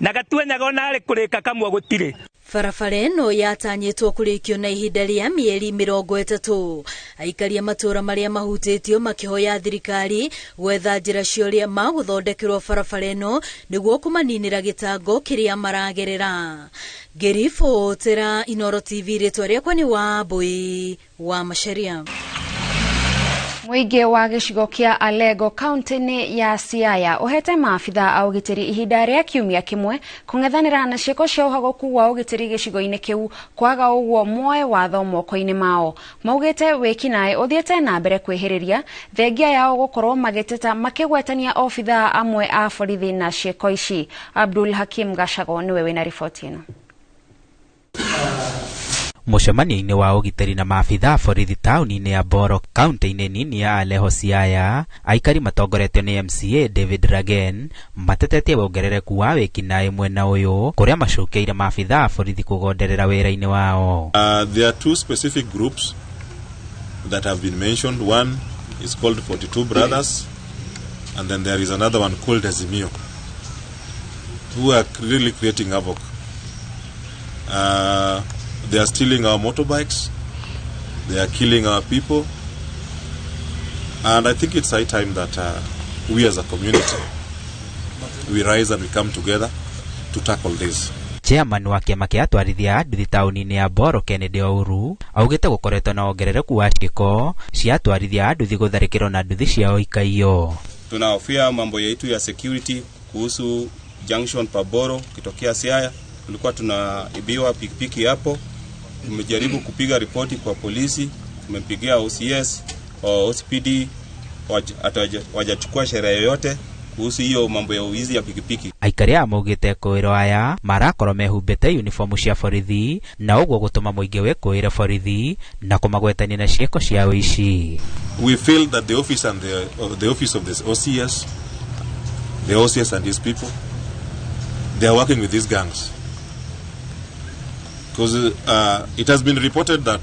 na Gatuanyaga ona arĩ kũrĩka kamwe gũtirĩ. Barabara ĩno yatanyĩtwo kũrĩkio na ihinda rĩa mĩeri 30. Aikari a matũũra marĩa mahutĩtio makĩhoya thirikari gwetha njĩra cia ũrĩa magũthondekerwo barabara ĩno nĩguo kũmaninĩra gĩtango kĩrĩa maragerera. Ngĩribotera Inooro TV, rĩtwa rĩakwa nĩ Wambui wa Macharia. Mũingĩ wa gĩcigo kĩa Alego kaunti-inĩ ya Siaya ũhete maabitha a ũgitĩri ihinda rĩa kiumia kĩmwe kũng'ethanĩra na ciĩko cia ũhagũku wa ũgitĩri gĩcigo-inĩ kĩu, kwaga ũguo moe watho moko-inĩ mao. Maugĩte wĩkinaĩ ũthiĩte na mbere kwĩhĩrĩria thengia yao gũkorwo magĩteta makĩgwetania obithaa amwe a borithi na ciĩko ici. Abdul Hakim Gacago nĩwe wĩna riboti ĩno. Mũcemanio-inĩ wa ũgitĩri na maabitha a borithi taũni-inĩ ya Boro kaunti-inĩ nini ya Aleho Siaya, aikari matongoretio nĩ MCA David Ragen matetetie wongerereku wa wĩkinaĩ mwena ũyũ kũrĩa macokeire maabitha a borithi kũgonderera wĩra-inĩ wao. There are two specific groups that have been mentioned. One is called 42 Brothers, and then there is another one called Azimio, who are really creating havoc. They are stealing our motorbikes, they are killing our people, And I think it's high time that we as a community, we rise and we come together to tackle this. Chairman wa kĩama kĩa atwarithia a nduthi taũni-inĩ ya Boro Kennedy Ouru augĩte gũkoretwo na wongerereku wa ciĩko cia atwarithia a nduthi gũtharĩkĩrwo na nduthi ciao ikaiywo. Tunahofia mambo yetu ya security kuhusu junction pa Boro kitokea Siaya, tulikuwa tunaibiwa pikipiki hapo. Tumejaribu kupiga ripoti kwa polisi, tumempigia OCS, OCPD, wajachukua sheria yoyote kuhusu hiyo mambo ya uizi ya pikipiki. Aikari aya maugĩte ekũĩrwo aya marakorwo mehumbĩte uniformu cia borithi na ũguo gũtũma mũingĩ wĩkũĩre borithi na kũmagwetania na ciĩko cia ũici. We feel that the office and the office of this OCS, the OCS and his people, they are working with these gangs. Because it has been reported that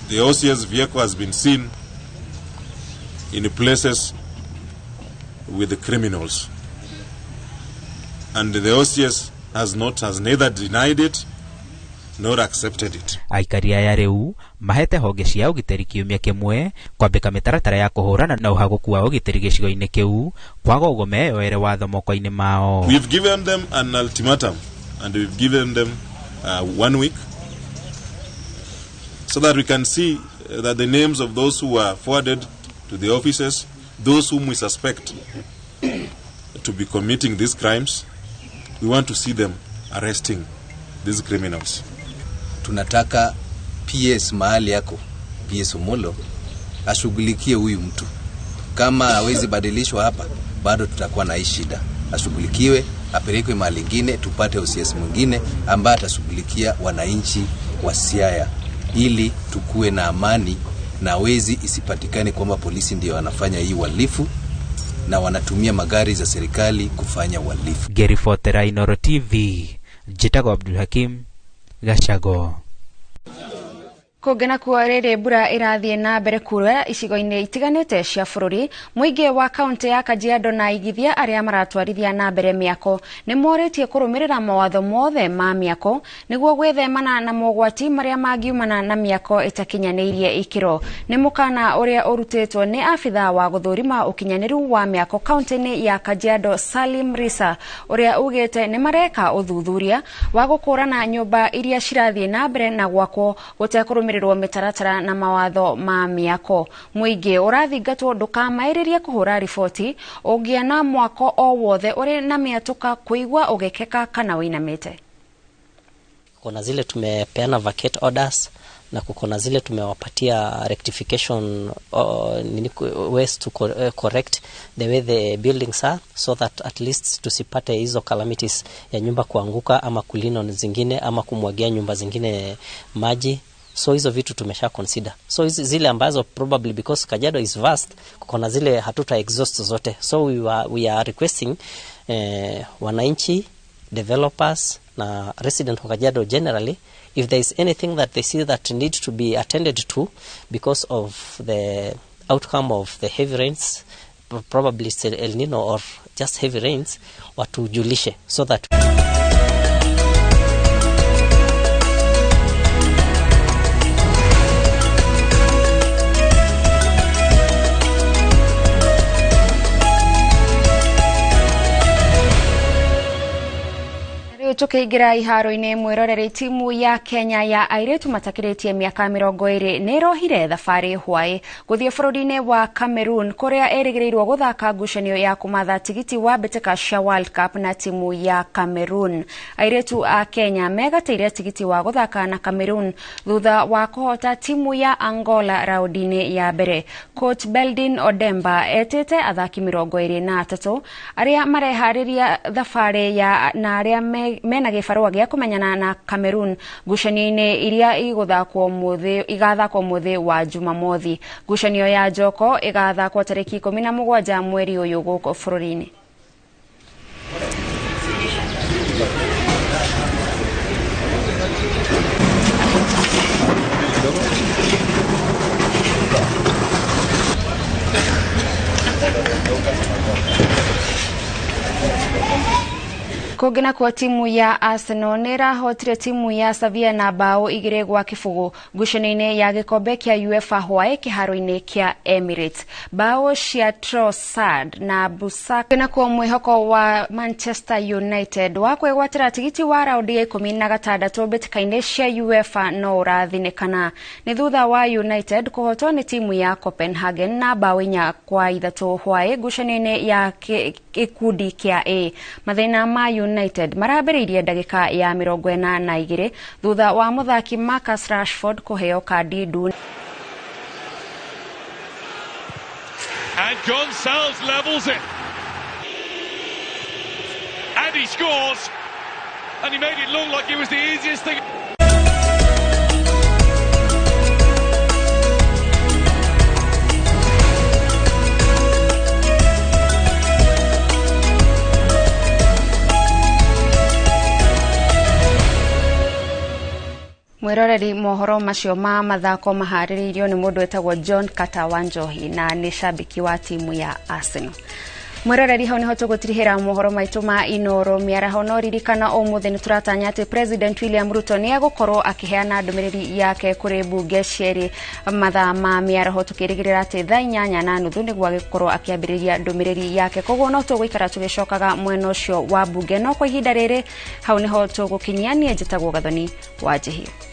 the OCS vehicle has been seen in places with the criminals, and the OCS has neither denied it nor accepted it. Aikari aya rĩu mahete honge cia ũgitĩri kiumia kĩmwe kwambĩka mĩtaratara ya kũhũrana na ũhagũku wa ũgitĩri gĩcigo-inĩ kĩu kwaga ũguo meyoere watho moko-inĩ mao. We've given them an ultimatum and we've given them 1 week so that we can see that the names of those who were forwarded to the offices, those whom we suspect to be committing these crimes, we want to see them arresting these criminals. Tunataka PS mahali yako, PS Omolo, ashughulikie huyu mtu. Kama hawezi badilishwa hapa, bado tutakuwa na hii shida. Ashughulikiwe, apelekwe mahali ingine, tupate OCS mwingine ambaye atashughulikia wananchi wa Siaya ili tukue na amani na wezi isipatikane kwamba polisi ndio wanafanya hii uhalifu na wanatumia magari za serikali kufanya uhalifu. Gary Fotera, Inooro TV, njĩtagwo Abdul Hakim Gachago. Kũngĩ nakuo rĩrĩ mbura ĩrathiĩ na mbere kura icigo-inĩ itiganĩte cia bũrũri, mũingĩ wa kaũntĩ ya Kajiado na igithia arĩa maratwarithia na mbere mĩako nĩ morĩtie kũrũmĩrĩra mawatho mothe ma mĩako nĩguo gwĩthemana na mogwati marĩa mangiumana na mĩako ĩtakinyanĩirie ikĩro. Nĩ mũkana ũrĩa ũrutĩtwo nĩ abithaa wa gũthũrima ũkinyanĩru wa mĩako kaũntĩ-inĩ ya Kajiado Salim Risa, ũrĩa ugĩte nĩ mareka ũthuthuria wa gũkũrana nyũmba iria cirathiĩ na mbere na gwakwo gũtekũrũmĩrĩrwo mĩtaratara na mawatho ma mĩako. Mũingĩ ũrathingatwo ndũkamaĩrĩrie kũhũra riboti ũngĩona mwako o wothe ũrĩ na mĩatũka kũigua ũgĩkeka kana ũinamĩte. Kuna zile tumepeana vacate orders na kuna zile tumewapatia rectification ways to correct the way the buildings are so that at least tusipate hizo calamities ya nyumba kuanguka ama kulino zingine ama kumwagia nyumba zingine maji. So hizo vitu tumesha consider. So hizo zile ambazo probably because Kajiado is vast, kuna zile hatuta exhaust zote. So we are requesting wananchi, developers na resident wa Kajiado generally, if there is anything that they see that need to be attended to because of the outcome of the heavy rains, probably it's El Nino or just heavy rains, watujulishe so that tukiingira iharo-inĩ mwĩroreri timu ya Kenya ya airĩtu matakĩrĩtie mĩaka 20 nĩ ĩrohire thabarĩ hwaĩ gũthiĩ bũrũri-inĩ wa Cameroon kũrĩa ĩrĩgĩrĩirwo gũthaka ngucanio ya kũmatha tigiti wa mbĩtĩka cia World Cup na timu ya Cameroon. Airĩtu a Kenya megatĩire tigiti wa gũthaka na Cameroon thutha wa kũhota timu ya Angola raũndi-inĩ ya mbere. Coach Beldin Odemba etĩte athaki 23 arĩa mareharĩria thabarĩ ya na arĩa mena gĩbarũa gĩa kũmenyana na Cameroon ngucanio-inĩ iria igathakwo mũthĩ wa Jumamothi. Ngucanio ya Njoko ĩgathakwo tarĩki 17 mweri ũyũ gũkũ bũrũri-inĩ. Kũngĩ nakuo timu ya Arsenal nĩ ĩrahotire timu ya Sevilla na bao 2-0 ngucanio-inĩ ya gĩkombe kĩa UEFA hwaĩ kĩharo-inĩ kĩa Emirates. Bao cia Trossard na Busak. Nakuo mwĩhoko wa Manchester United wa kwĩgwatĩra tigiti wa raundi ya 16 mbĩtĩka-inĩ cia UEFA no ũrathinĩkana nĩ thutha wa United kũhotwo nĩ timu ya Copenhagen na bao 4-3 hwaĩ ngucanio-inĩ ya gĩkundi kĩa A. Mathĩna ma United marambĩrĩirie ndagĩka ya 42 thutha wa mũthaki Marcus Rashford kũheo kandi ndune. And Gonsalves levels it. And he scores. And he made it look like it was the easiest thing. Mwiroreri mohoro macio ma mathako maharĩrĩirio nĩ mũndũ wĩtagwo John Kata wa Njohi na nĩ shabiki wa timu ya Arsenal. Mwiroreri hau niho tũgũtirihĩra mohoro maitũ ma Inoro mĩaraho, no ririkana ũmũthĩ nĩ tũratanya atĩ President William Ruto nĩ egũkorwo akĩheana ndũmĩrĩri yake kũrĩ mbunge cierĩ mathaa ma mĩaraho, tũkĩrĩgĩrĩra atĩ thaa 8:30 nĩguo agĩkorwo akĩambĩrĩria ndũmĩrĩri yake. Koguo no tũgũikara tũgĩcokaga mwena ũcio wa mbunge, no kwa ihinda rĩrĩ hau niho tũgũkinyia. Niĩ njĩtagwo Gathoni wa Njihia.